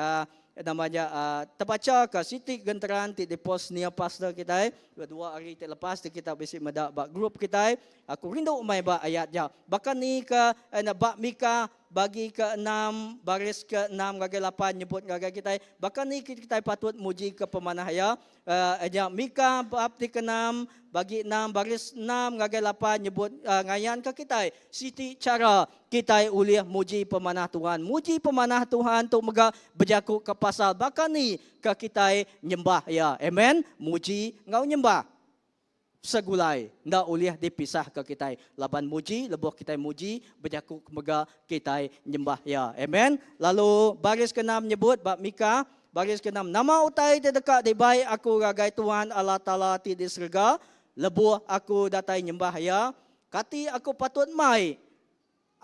nama nya tebacha ka siti genteran ti dipost nia pastor kitai dua hari ti lepas ti kita bisi meda ba group kitai. Aku rindu mai ba ayat nya. Baka ni ke ba Mika bagi ke enam baris ke enam ngagai lapan nyebut ngagai kitai baka ni kitai patut muji ke pemanah iya. Nya Mika bab ti keenam bagi enam baris enam ngagai lapan nyebut ngayanka kitai siti chara kitai ulih muji pemanah Tuhan. Muji pemanah Tuhan tu mega bejakuka pasal baka ni ke kitai nyembah Iya. Amen. Muji enggau nyembah segulai enda ulih dipisahka kitai laban muji lebuh kitai muji bejaku mega kitai nyembah Iya. Amen. Lalu baris keenam nyebut ba Mika, baris keenam, Nama utai ti deka dibai aku ngagai Tuhan Allah Taala ti di serega lebuh aku datai nyembah Iya? Kati aku patut mai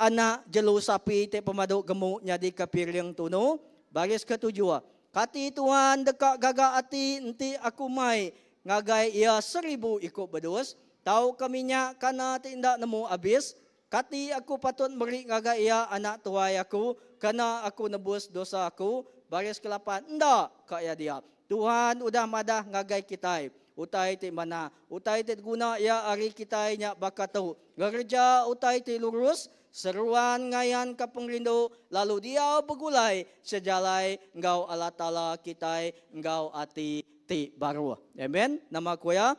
Anak jelu sapi ti pemadu gemuk nyadika piring tunu? Baris ketujuh, Kati Tuhan deka gaga ati enti aku mai. ngagai iya seribu iku bedus, tauka minyak kana ti enda nemu abis, kati aku patut meri ngagai iya anak tuai aku kena aku nebus dosa aku? Baris kelapan, Enda, ka iya dia. Tuhan udah madah ngagai kitai utai ti manah. Utai ti diguna iya ari kitai nya baka tu, ngereja utai ti lurus, seruan ngayanka pengerindu lalu diau begulai sejalai enggau Allah Taala kitai enggau ati ti baruh. Amen. Nama ku iya?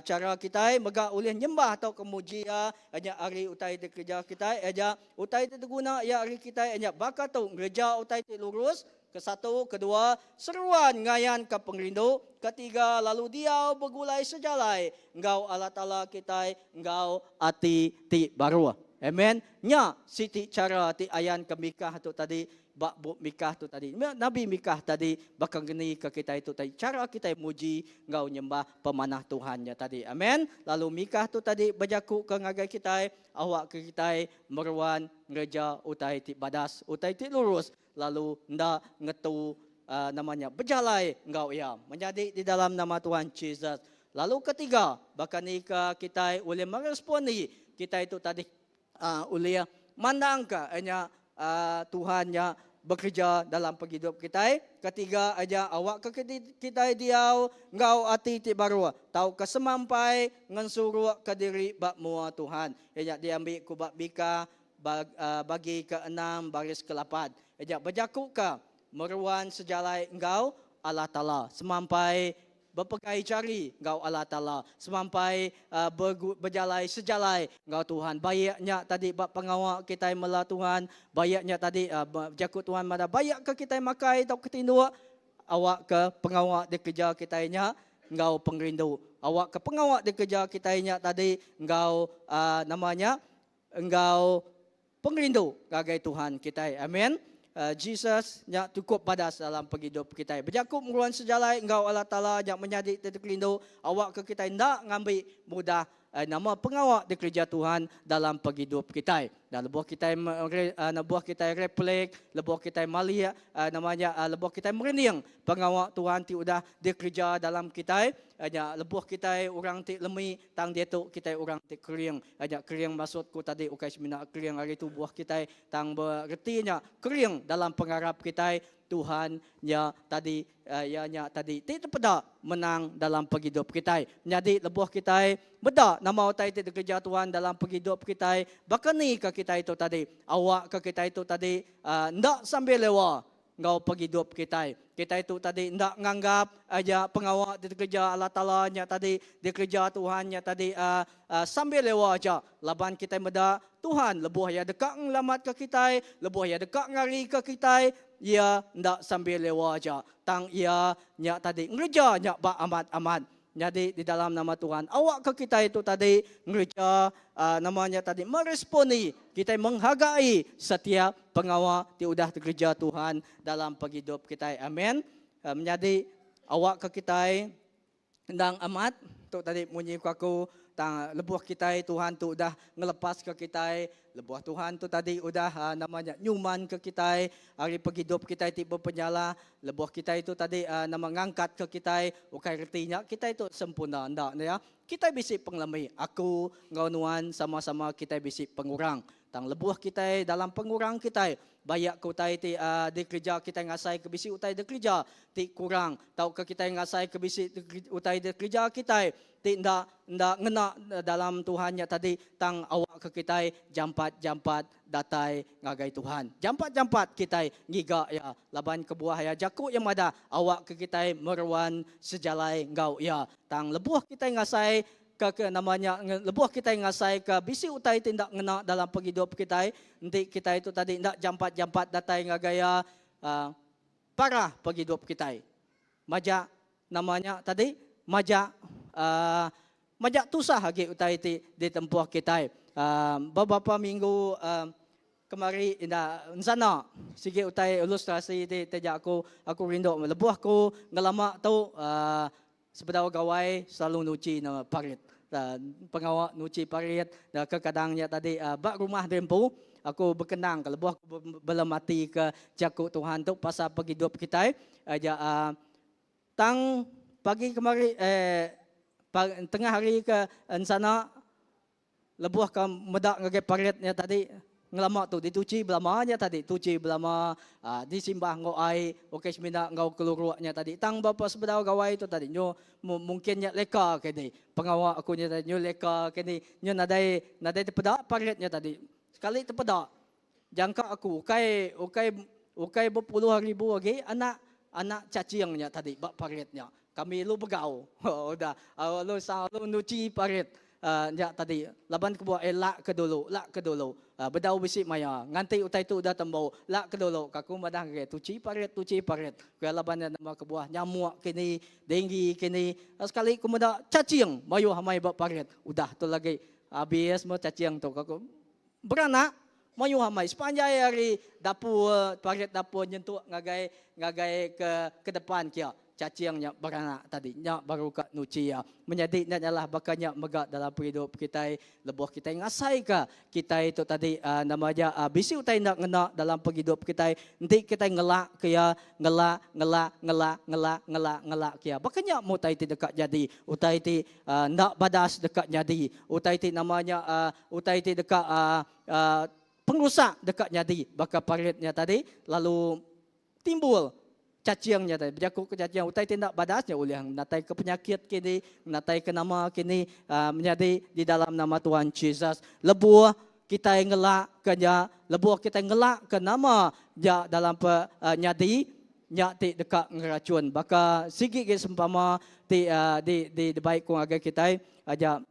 Chara kitai mega ulih nyembah tauka muji Iya nya ari utai ti kereja kitai aja. Utai ti diguna Iya ari kitai nya baka tu, ngereja utai ti lurus, Kesatu, kedua, seruan ngayanka pengerindu, ketiga, lalu diau begulai sejalai enggau Allah Taala kitai enggau ati ti baruh. Amen. Nya siti chara ti ayanka Mikah tu tadi ba bup Mikah tu tadi. Nabi Mikah tadi baka ngeni ke kitai tu tadi chara kitai muji enggau nyembah pemanah Tuhan nya tadi. Amen. Lalu Mikah tu tadi bejakuka ngagai kitai awakka kitai meruan ngereja utai ti badas, utai ti lurus lalu enda ngetu nama nya bejalai enggau iya menyadi di dalam nama Tuhan Jesus. Lalu ketiga, baka ni ke kitai ulih meresponi kitai tu tadi ulih mandangka nya Tuhan nya bekereja dalam pengidup kitai. Ketiga aja awakka kitai diau enggau ati ti baruh tauka semampai ngensurukka diri ba mua Tuhan. Iya nya diambi ku ba Mika Bagi keenam baris kelapan nya bejakuka meruan sejalai enggau Allah Taala, semampai bepegai jari enggau Allah Taala, semampai bejalai sejalai enggau Tuhan. Baik nya tadi ba pengawa kitai mela Tuhan, baik nya tadi jaku Tuhan madah baik ke kitai makai tauka tinduk, awakka pengawa dikereja kitai nya enggau pengerindu. Awakka pengawa dikereja kitai nya tadi enggau nama nya enggau pengerindu ngagai Tuhan kitai. Amen. Jesus nya tukup badas dalam pengidup kitai. Bejaku meruan sejalai enggau Allah Taala nya menyadi ti dikerindu awakka kitai enda ngambi mudah nama pengawa dikereja Tuhan dalam pengidup kitai. Dan lebuh kitai lebuh kitai reflek, lebuh kitai malik nama nya lebuh kitai merening pengawa Tuhan ti udah dikereja dalam kitai nya lebuh kitai orang ti lemi Tang diatu kitai orang ti kering aja. Kering maksud ku tadi ukai semina kering ari tubuh kitai tang ba reti nya kering dalam pengarap kitai Tuhan nya tadi iya nya tadi ti tepeda menang dalam pengidup kitai. Nyadi lebuh kitai meda nama utai ti dikereja Tuhan dalam pengidup kitai baka ni ka kitai tu tadi awak ka kitai tu tadi enda sambil lewa enggau pengidup kitai. Kitai tu tadi enda nganggap aja pengawa ti dikereja Allah Taala nya tadi, dikereja Tuhan nya tadi sambil lewa aja. Laban kitai meda Tuhan lebuh Iya deka ngelamatka kitai, lebuh Iya deka ngarika kitai, Iya enda sambil lewa aja. Tang Iya nya tadi ngereja nya ba amat-amat. Nyadi di dalam nama Tuhan, awakka kitai tu tadi ngereja nama nya tadi meresponi, kitai menghargai setiap pengawa ti udah dikereja Tuhan dalam pengidup kitai. Amen. Menyadi awakka kitai endang amat tu tadi munyi ku aku tang lebuh kitai Tuhan tu udah ngelepaska kitai, lebuh Tuhan tu tadi udah nama nya nyumanka kitai ari pengidup kitai ti bepenyalah, Lebuh kitai tu tadi nama ngangkatka kitai, ukai reti nya kitai tu sempurna enda ne ya. Kitai bisi pengelemi. Aku enggau nuan sama-sama kitai bisi pengurang. Tang lebuh kitai dalam pengurang kitai, bayak ke utai ti dikereja kitai ngasai ke bisi utai dikereja ti kurang tauka kitai ngasai ke bisi utai dikereja kitai ti enda enda ngena dalam Tuhan nya tadi tang awakka kitai jampat-jampat datai ngagai Tuhan. Jampat-jampat kitai ngiga Iya laban kebuah Iya jaku Iya madah awakka kitai meruan sejalai enggau Iya. Tang lebuh kitai ngasai ka ke nama nya lebuh kitai ngasai ka bisi utai ti enda ngena dalam pengidup kitai enti kitai tu tadi enda jampat-jampat datai ngagai Iya parah pengidup kitai. Majak nama nya tadi majak uhh majak tusah agi utai ti ditempuh kitai. Uhh beberapa minggu uhh kemari enda ensana sigi utai ilustrasi ti taja aku aku rindu lebuh aku ngelama tu uhh sebedau gawai selalu nuchi ne parit. Uhh pengawa nuchi parit kekadang nya tadi uhh ba rumah diri empu aku bekenang ke lebuh aku belemati ke jaku Tuhan tu pasal pengidup kitai aja uhh Tang pagi kemari eh. Tengah hari ke ensana lebuh ke meda ngagai parit nya tadi ngelama tu dituchi belama nya tadi tuchi belama uhh disimbah enggau ai ukai semina enggau keluruk nya tadi tang ba sebedau gawai tu tadi nyu mungkin nya leka ke ni pengawa aku nya tadi nyu leka ke ni nyu nadai nadai tepeda parit nya tadi sekali tepeda jangka aku ukai ukai ukai bepuluh ribu agi anak anak cacing nya tadi ba parit nya. Kami lu begau udah lu selalu nuchi parit nya tadi laban kebuah eh lak ke dulu lak ke dulu bedau bisi maya nganti utai tu udah tembu lak ke dulu ka ku madah ngagai tuchi parit tuchi parit ku iya laban iya nama kebuah nyamuk kini denggi kini sekali ku meda cacing mayuh amai ba parit udah tu lagi abis meh cacing tu ka ku beranak mayuh amai sepanjai hari dapur parit dapur nyentuk ngagai ngagai ke ke depan kia. Cacing nya beranak tadi nya baru ka nuchi iya. Menyadi nya nyalah baka nya mega dalam pengidup kitai lebuh kitai ngasaika kitai tu tadi nama aja bisi utai enda ngena dalam pengidup kitai enti kitai ngelak ke iya ngelak ngelak ngelak ngelak ngelak ngelak ke iya. Baka nya meh utai ti deka nyadi utai ti enda badas deka nyadi utai ti nama nya utai ti deka pengerusak deka nyadi baka parit nya tadi lalu Timbul cacing nya tadi bejaku ke cacing utai ti enda badas nya ulih ngenatai ke penyakit kini ngenatai ke nama kini menyadi di dalam nama Tuhan Jesus lebuh kitai ngelak ke nya lebuh kitai ngelak ke nama nya dalam pe nyadi nya ti deka ngeracun baka sigi gi sempama ti di di dibai ku ngagai kitai aja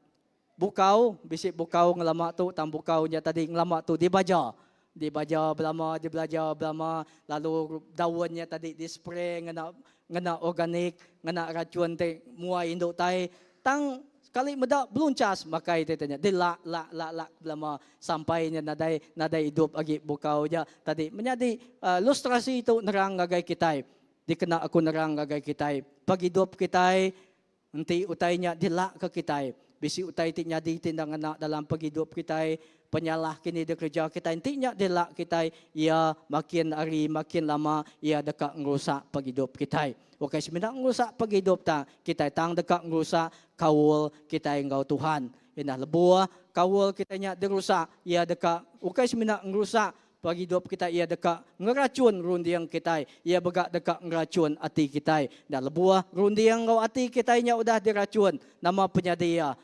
Bukau, bisi bukau ngelama tu tang bukau nya tadi ngelama tu dibaja. Dibaja belama, dibelaja belama lalu daun nya tadi dispray ngena ngena organik, ngena rachun ti muai indu tai. Tang sekali meda beluncas makai ti nya dilak lak lak lak belama sampai nya nadai nadai idup agi bukau nya tadi. Menyadi ilustrasi tu nerang ngagai kitai dikena aku nerang ngagai kitai pengidup kitai Enti utai nya dilakka kitai, bisi utai ti nyadi ti enda ngena dalam pengidup kitai, penyalah kini dikereja kitai enti nya dilak kitai, iya makin hari makin lama iya deka ngerusak pengidup kitai. Ukai semina ngerusak pengidup ta kitai tang deka ngerusak kaul kitai enggau Tuhan. Indah lebuh kaul kitai nya dirusak, iya deka ukai semina ngerusak Pengidup kitai iya deka ngerachun runding kitai. Iya mega deka ngerachun ati kitai. Enda lebuh runding enggau ati kitai nya udah dirachun, nama penyadi iya?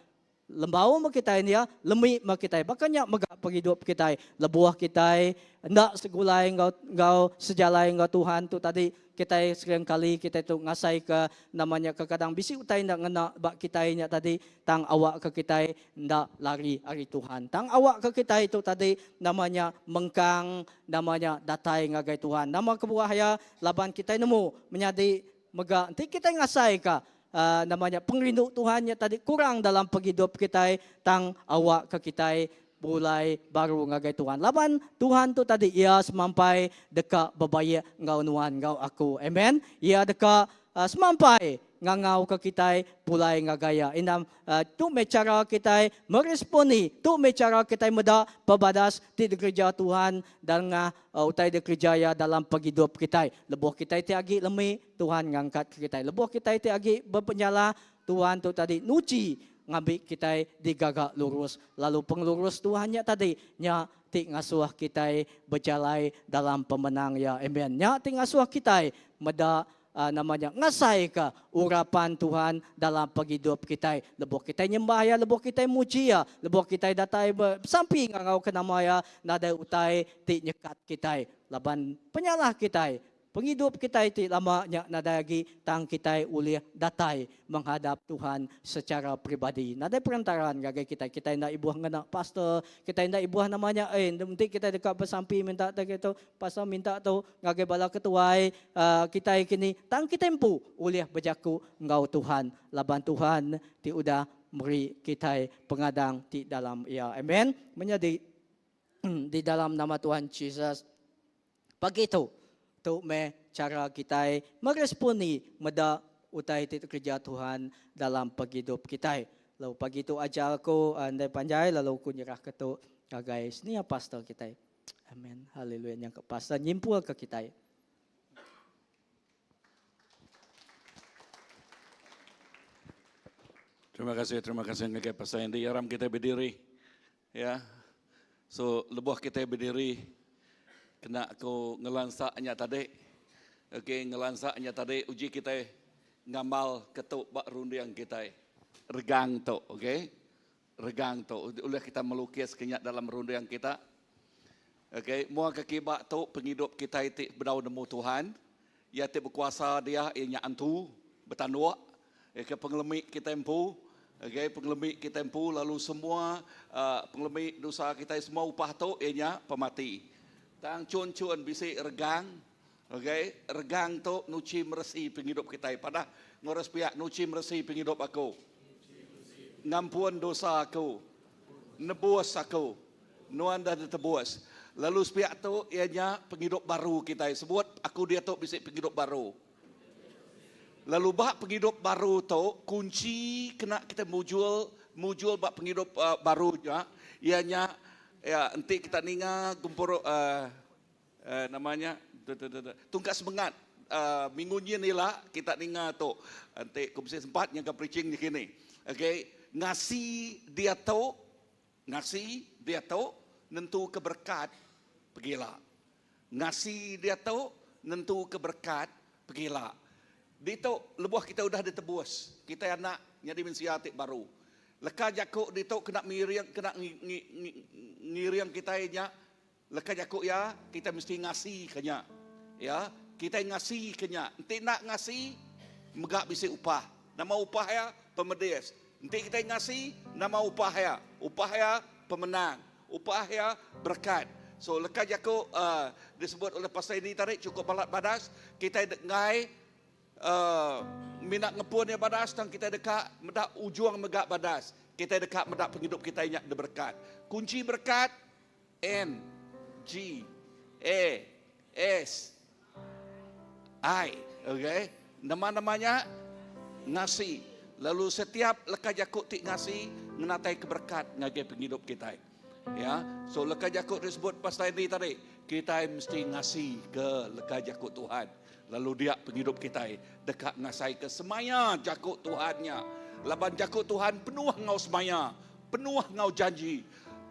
Lembau meh kitai nia, lemi meh kitai. Baka nya mega pengidup kitai. Lebuh kitai enda segulai enggau enggau sejalai enggau Tuhan tu tadi, Kitai sering kali kitai tu ngasaika nama nya kekadang bisi utai enda ngena ba kitai nya tadi tang awakka kitai enda lari ari Tuhan. Tang awakka kitai tu tadi nama nya mengkang nama nya datai ngagai Tuhan. Nama kebuah iya laban kitai nemu menyadi mega enti kitai ngasaika uhh nama nya pengerindu Tuhan nya tadi kurang dalam pengidup kitai tang awakka kitai Pulai baru ngagai Tuhan. Laban Tuhan tu tadi Iya semampai deka bebaik enggau nuan enggau aku. Amen. Iya deka semampai ngangauka kitai pulai ngagai Iya. Indah tu meh chara kitai meresponi, tu meh chara kitai meda pebadas ti dikereja Tuhan dengah utai dikereja Iya dalam pengidup kitai. Lebuh kitai ti agi lemi, Tuhan ngangkatka kitai. Lebuh kitai ti agi bepenyalah, Tuhan tu tadi nuchi ngambi kitai digaga lurus, lalu pengelurus Tuhan nya tadi nya ti ngasuh kitai bejalai dalam pemenang Iya. Amen. Nya ti ngasuh kitai meda nama nya ngasaika urapan Tuhan dalam pengidup kitai. Lebuh kitai nyembah Iya, lebuh kitai muji Iya, lebuh kitai datai besampi ngangauka nama Iya, nadai utai ti nyekat kitai laban penyalah kitai Pengidup kitai ti lama nya nadai agi tang kitai ulih datai menghadap Tuhan secara peribadi. Nadai perantaran ngagai kitai. Kitai enda ibuh ngena pastor, kitai enda ibuh nama nya eh enti kitai deka besampi minta tu kitu, pastor minta tu ngagai bala ketuai uhh kitai kini. Tang kitai empu ulih bejaku enggau Tuhan laban Tuhan ti udah meri kitai pengadang ti dalam Iya. Amen. Menyadi di dalam nama Tuhan Jesus. Pagi tu, tu meh chara kitai meresponi meda utai ti dikereja Tuhan dalam pengidup kitai. Lalu pagi tu ajar aku ndai panjai lalu aku nyerahka tu ngagai senior pastor kitai. Amen. Haleluya. Nyangka pastor nyimpulka kitai. Terima kasih, terima kasih ngagai Pastor Andy. Aram kitai bediri. Ya. So lebuh kitai bediri kena aku ngelansa nya tadi. Okey, ngelansa nya tadi uji kitai ngamal ke tu ba runding kitai. Regang tu, okey. Regang tu ulih kita melukis ke nya dalam runding kita. Okey, mua ke kiba tu pengidup kitai ti bedau nemu Tuhan. Iya ti bekuasa dia iya nya antu betanduk ke pengelemi kitai empu okay pengelemi kitai empu lalu semua uhh pengelemi dosa kitai semua upah tu iya nya pemati. Tang chun-chun bisi regang okay regang tu nuchi meresi pengidup kitai padah ngurus piak nuchi meresi pengidup aku ngampun dosa aku nebus aku. Nuan dah ditebus. Lalu sepiak tu iya nya pengidup baru kitai. Sebut, Aku diatu bisi pengidup baru. Lalu ba pengidup baru tu, kunchi kena kitai mujur mujur ba pengidup baru nya, iya nya iya enti kita ninga gempuru uhh nama nya tungkat semengat uhh minggu nyin ila kita ninga tu enti ku bisi sempat nyaga preaching nya kini. Okay ngasi diatu Ngasi diatu nentuka berekat pegila. Ngasi diatu nentuka berekat pegila. Ditu lebuh kitai udah ditebus, kitai anak nyadi mensia ti baru. Leka jaku ditu kena miring kena ngiring kitai nya leka jaku iya kitai mesti ngasika nya. Ya, kitai ngasika nya. Enti enda ngasi mega bisi upah. Nama upah iya? Pemedis. Enti kitai ngasi, nama upah iya? Upah iya pemenang. Upah iya berekat. So leka jaku uhh disebut oleh Pastor Andy tadi chukup balat badas. Kitai enggai uhh mina ngepun iya badas tang kitai deka meda ujung mega badas. Kitai deka meda pengidup kitai nya diberekat. Kunchi berekat N G A S I. Okay. Nama-nama nya ngasi. Lalu setiap leka jaku ti ngasi ngenatai ke berkat ngagai pengidup kitai. Ya. So leka jaku disebut Pastor Andy tadi, kitai mesti ngasi ke leka jaku Tuhan. Lalu dia pengidup kitai deka ngasai ke semaya jaku Tuhan nya. Laban jaku Tuhan penuh enggau semaya, penuh enggau janji.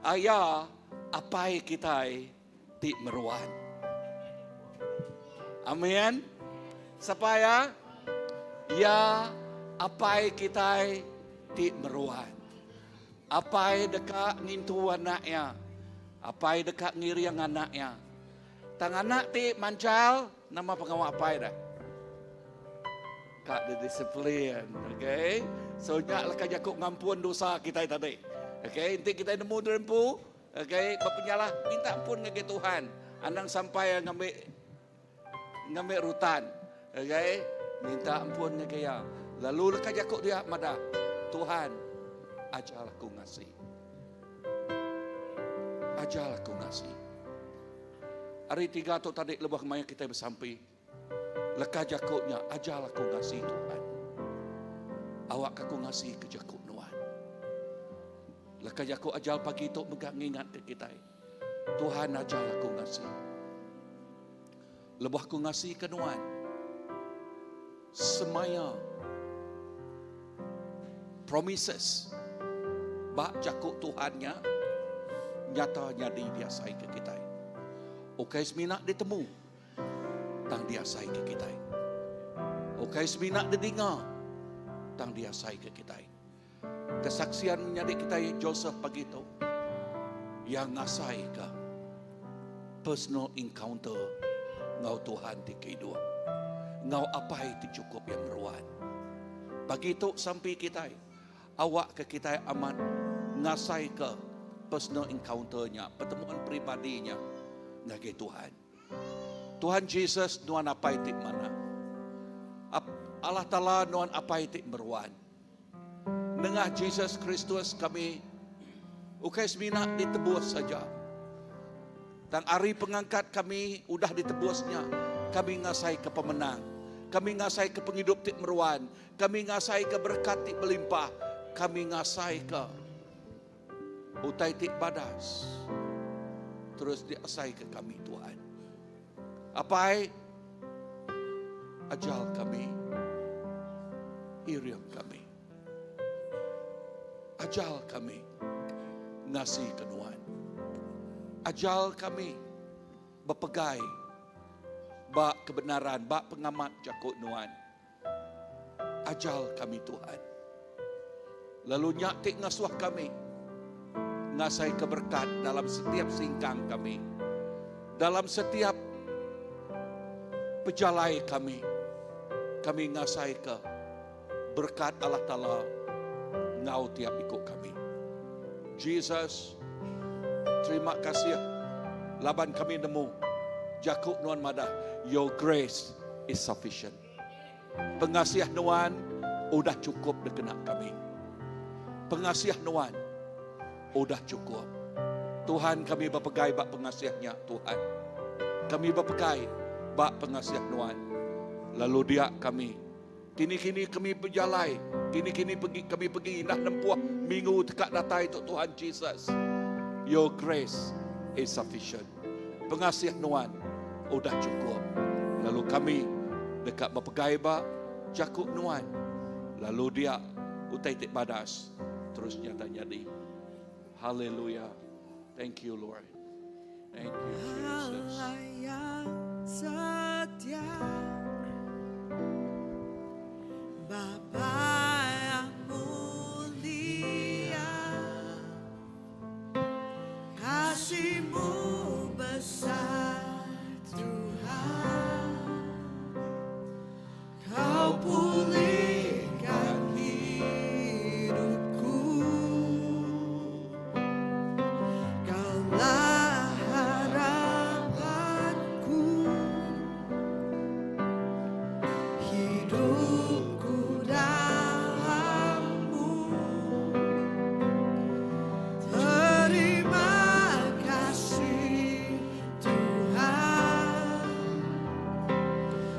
Aya apai kitai ti meruan. Amin. Sapa ya? Ya apai kitai ti meruan. Apai deka ngintu anak iya. Apai deka ngiring anak iya. Tang anak ti manchal nama pengawa apai dah? Ka didisiplin. Okay. So nya leka jaku ngampun dosa kitai tadi. Okay. Enti kitai nemu diri empu, okay, bepenyalah minta ampun ngagai Tuhan. Anang sampai ngambi ngambi rutan. Okay. Minta ampun ngagai iya. Lalu leka jaku dia madah, Tuhan ajar aku ngasi. Ajar aku ngasi. Hari tiga tu tadi lebuh maya kitai besampi. Leka jaku nya ajar aku ngasi Tuhan. Awak aku ngasi ke jaku nuan. Leka jaku ajar pagi tu mega ngingat ke kitai. Tuhan ajar aku ngasi. Lebuh aku ngasi ke nuan. Semaya promises ba jaku Tuhan nya nyata nyadi diasai ke kitai. Ukai semina ditemu tang diasai ke kitai. Ukai semina didinga tang diasai ke kitai. Kesaksian menyadi kitai Joseph pagi tu iya ngasai ke personal encounter enggau Tuhan ti keidup enggau apai ti chukup iya meruan. Pagi tu sampi kitai awak ke kitai amat ngasai ke personal encounter nya, pertemuan peribadi nya ngagai Tuhan. Tuhan Jesus nuan apai ti manah. Allah Taala nuan apai ti meruan. Nengah Jesus Kristus kami ukai semina ditebus saja. Tang ari pengangkat kami udah ditebus nya, kami ngasai ke pemenang. Kami ngasai ke pengidup ti meruan. Kami ngasai ke berkat ti belimpah. Kami ngasai ke utai ti badas terus diasai ke kami Tuhan. Apai, ajar kami, iring kami. Ajal kami ngasi ke Nuan. Ajal kami bepegai ba kebenaran, ba pengamat jaku Nuan. Ajal kami Tuhan. Lalu nya ti ngasuh kami ngasai ke berkat dalam setiap singkang kami. Dalam setiap pejalai kami, kami ngasai ke berkat Allah Taala ngau tiap iku kami. Jesus, terima kasih laban kami nemu jaku Nuan madah, Your grace is sufficient. Pengasih Nuan udah chukup dikena kami. Pengasih Nuan udah chukup. Tuhan kami bepegai ba pengasih nya Tuhan. Kami bepegai ba pengasih Nuan. Lalu dia kami kini-kini kami bejalai, kini-kini pergi kami pergi indah nempuh minggu tekak datai tu Tuhan Jesus. Your grace is sufficient. Pengasih Nuan udah chukup. Lalu kami deka bepegai ba jaku Nuan. Lalu dia utai ti badas terus nyata nyadi. Haleluya. Thank you Lord. Thank you Jesus. Allah yang setia, Bapa yang mulia, kasih-Mu besar Tuhan, Kau pulihkan hidupku, Kaulah harapanku, hidupku dalam-Mu. Terima kasih Tuhan,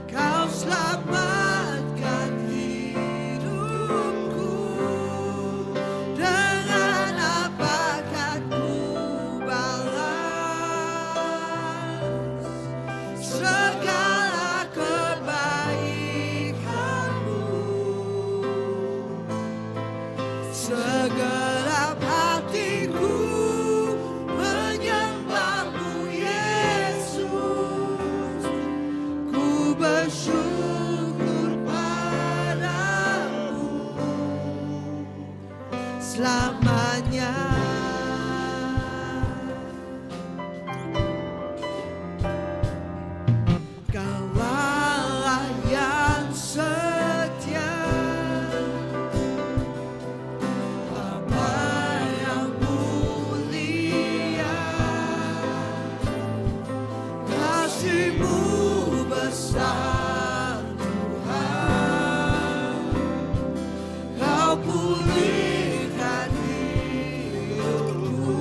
Kau selamatkan hidupku. Dengan apakah ku balas segala kebaikan-Mu? Segenap hatiku menyembah-Mu Yesus, ku bersyukur padamu selamanya. Kau Allah yang setia, Bapa yang mulia, kasih-Mu besar Tuhan, Kau pulihkan hidupku,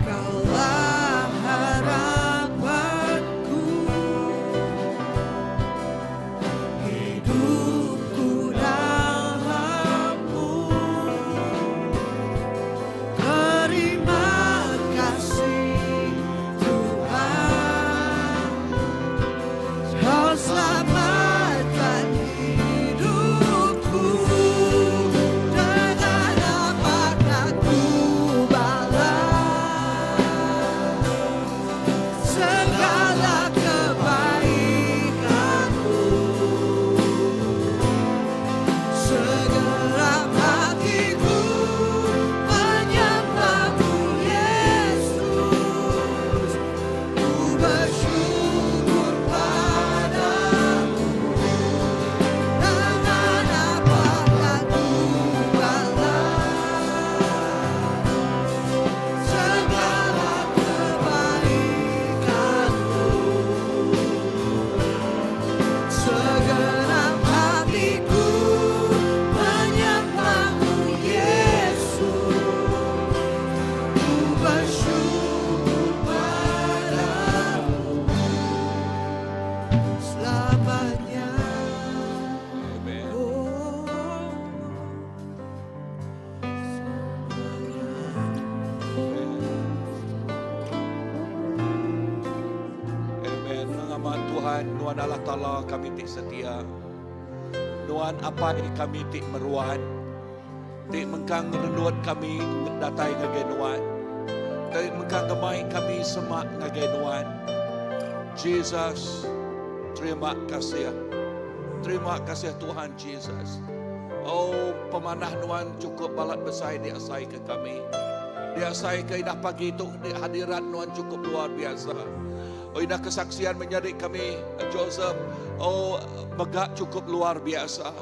Kaulah harapanku, hidupku dalam-Mu. Terima kasih Tuhan, Kau selamatkan hidupku. Dengan apakah ku balas segala kebaikan-Mu? Segenap hatiku menyembah-Mu Yesus, ku bersyukur padamu. Dengan apakah ku balas segala kebaikan-Mu? Segenap hatiku menyembah-Mu Yesus, ku bersyukur padamu selamanya. Amen. Oh, Amen. Mengamat Tuhan, Nuan Allah Ta'ala kami ti setia. Nuan Apai kami ti meruan, ti mengkang ngerendut kami datai ngagai Nuan, ti mengkang ngemai kami semak ngagai Nuan. Jesus, terima kasih. Terima kasih Tuhan Jesus. Oh, pemanah Nuan cukup balat besai diasai ke kami. Diasai ke indah pagi tu di hadirat Nuan cukup luar biasa. Oh indah kesaksian menyadi kami Joseph. Oh mega cukup luar biasa.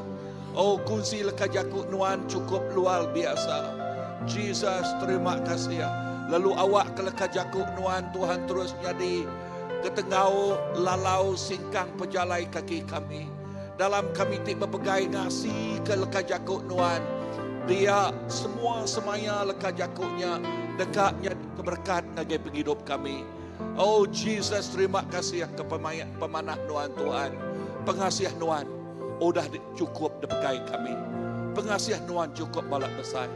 Oh kunsi leka jaku nuan cukup luar biasa. Jesus terima kasih. Lalu awak ke leka jaku nuan Tuhan terus nyadi ketengau lalau singkang pejalai kaki kami. Dalam kami ti bepegai ngasi ke leka jaku nuan. Dia semua semaya leka jakunya deka nyadi keberkat ngagai penghidup kami. Oh Jesus terima kasih ke pemanah nuan Tuhan. Pengasih nuan udah cukup dipegai kami. Pengasih nuan cukup balat besai.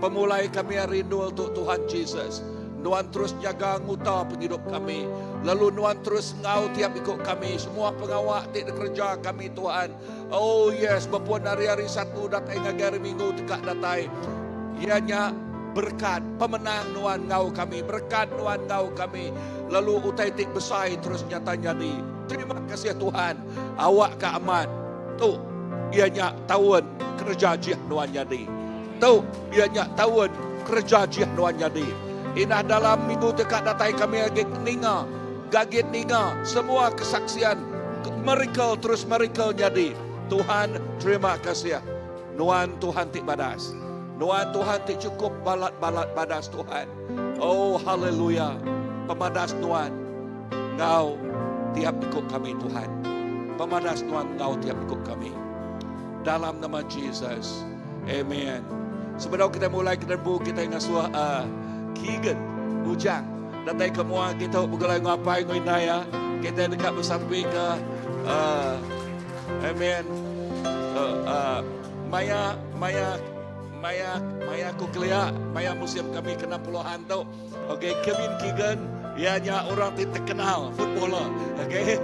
Pemulai kami hari nul tu Tuhan Jesus. Nuan terus jaga nguta penghidup kami. Lalu nuan terus ngau tiap ikut kami. Semua pengawak ti dikerja kami Tuhan. Oh yes, berpuan hari-hari satu datai ngagai hari minggu tekak datai. Ianya berkat pemenang nuan ngau kami, berkat nuan ngau kami. Lalu utai ti besai terus nyata jadi. Terima kasih Tuhan. Awak ke amat. Tu ianya tahun kerja jih nuan jadi. Tu ianya tahun kerja jih nuan jadi. Inah dalam minggu tekak datai kami lagi ninga, gagit ninga semua kesaksian miracle terus miracle jadi. Tuhan terima kasih. Nuan Tuhan ti badas. Nuan Tuhan ti cukup balat-balat badas Tuhan. Oh haleluya. Pemadas Nuan ngau tiap ikut kami Tuhan. Pemadas Nuan ngau tiap ikut kami. Dalam nama Jesus. Amen. Sebelum kita mulai ke derbu kita ngasuh Keegan Ujang datai ke mua kita begulai ngapai ngoi ya. Kita dekat bersampi ke amen. Maya maya maya maya ku kelia maya musim kami kena puluhan tu. Okey, Kevin Keegan ianya orang ti terkenal footballer. Okey.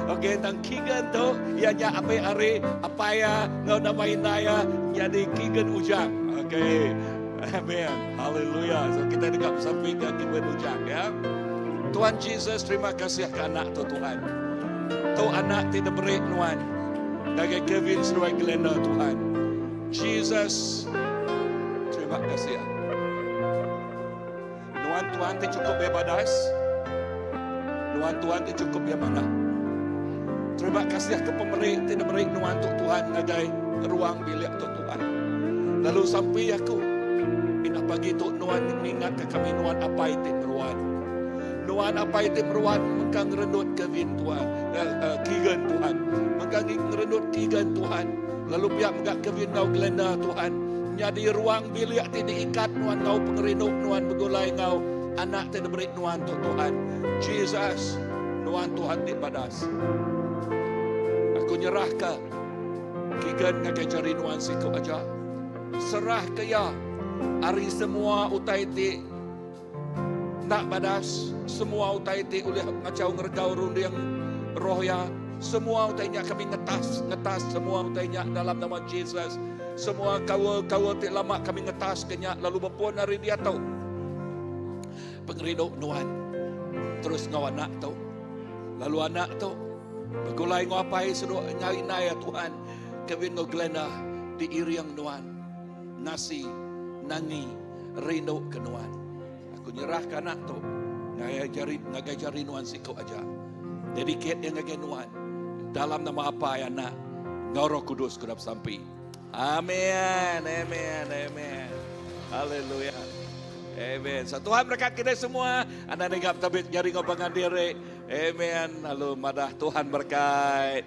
Okey, tang Keegan tu ianya apa hari apa ya ngau nama indaya jadi Keegan Ujang. Okey. Amen. Haleluya. So kita dekat sampai ke Keegan Ujang ya. Tuhan Jesus terima kasih ke anak tu Tuhan. Tu anak ti diberi nuan. Ngagai Kevin seduai Glenda Tuhan. Jesus terima kasih. Nuan Tuhan ti cukup bebadas. Nuan Tuhan ti cukup mana. Terima kasih ke pemberi ti diberi nuan tu Tuhan ngagai ruang bilik tu Tuhan. Lalu sampai aku indah pagi tu nuan ingat ke kami nuan apai ti meruan. Nuan apai ti meruan mengkang ngerendut Kevin Tuhan, Keegan Tuhan. Mengkang ngerendut Keegan Tuhan. Lalu pihak megak Kevin ngau Glenda Tuhan. Jadi ruang bilik ti diikat nuan ngau pengerindu nuan begulai ngau anak ti diberi nuan tu Tuhan. Jesus, nuan Tuhan ti badas. Aku nyerah ke Keegan ngagai jari nuan siku aja. Serah ke ya ari semua utai ti nak badas, semua utai ti ulih ngacau ngeregau runding roh ya. Semua utainya kami ngetas, ngetas semua utainya dalam nama Jesus. Semua kawa-kawa ti lama kami ngetas kenya lalu berpuan hari dia tau. Pengerindu nuan terus ngau anak tu. Lalu anak tu begulai ngau apai sedu nyari naya Tuhan. Kevin ngau Glenda diiriang nuan. Nasi nangi rindu ke nuan. Aku nyerah ke anak tu ngagai jari nuan siku aja. Dedicate yang ngagai nuan dalam nama apa ya anak ngau Roh Kudus ku sampai. Amin. Amin. Amin. Haleluya. Amen. So, Tuhan berkat kita semua. Anda negap tabit jari ngau pangan diri. Amen. Lalu madah Tuhan berkat.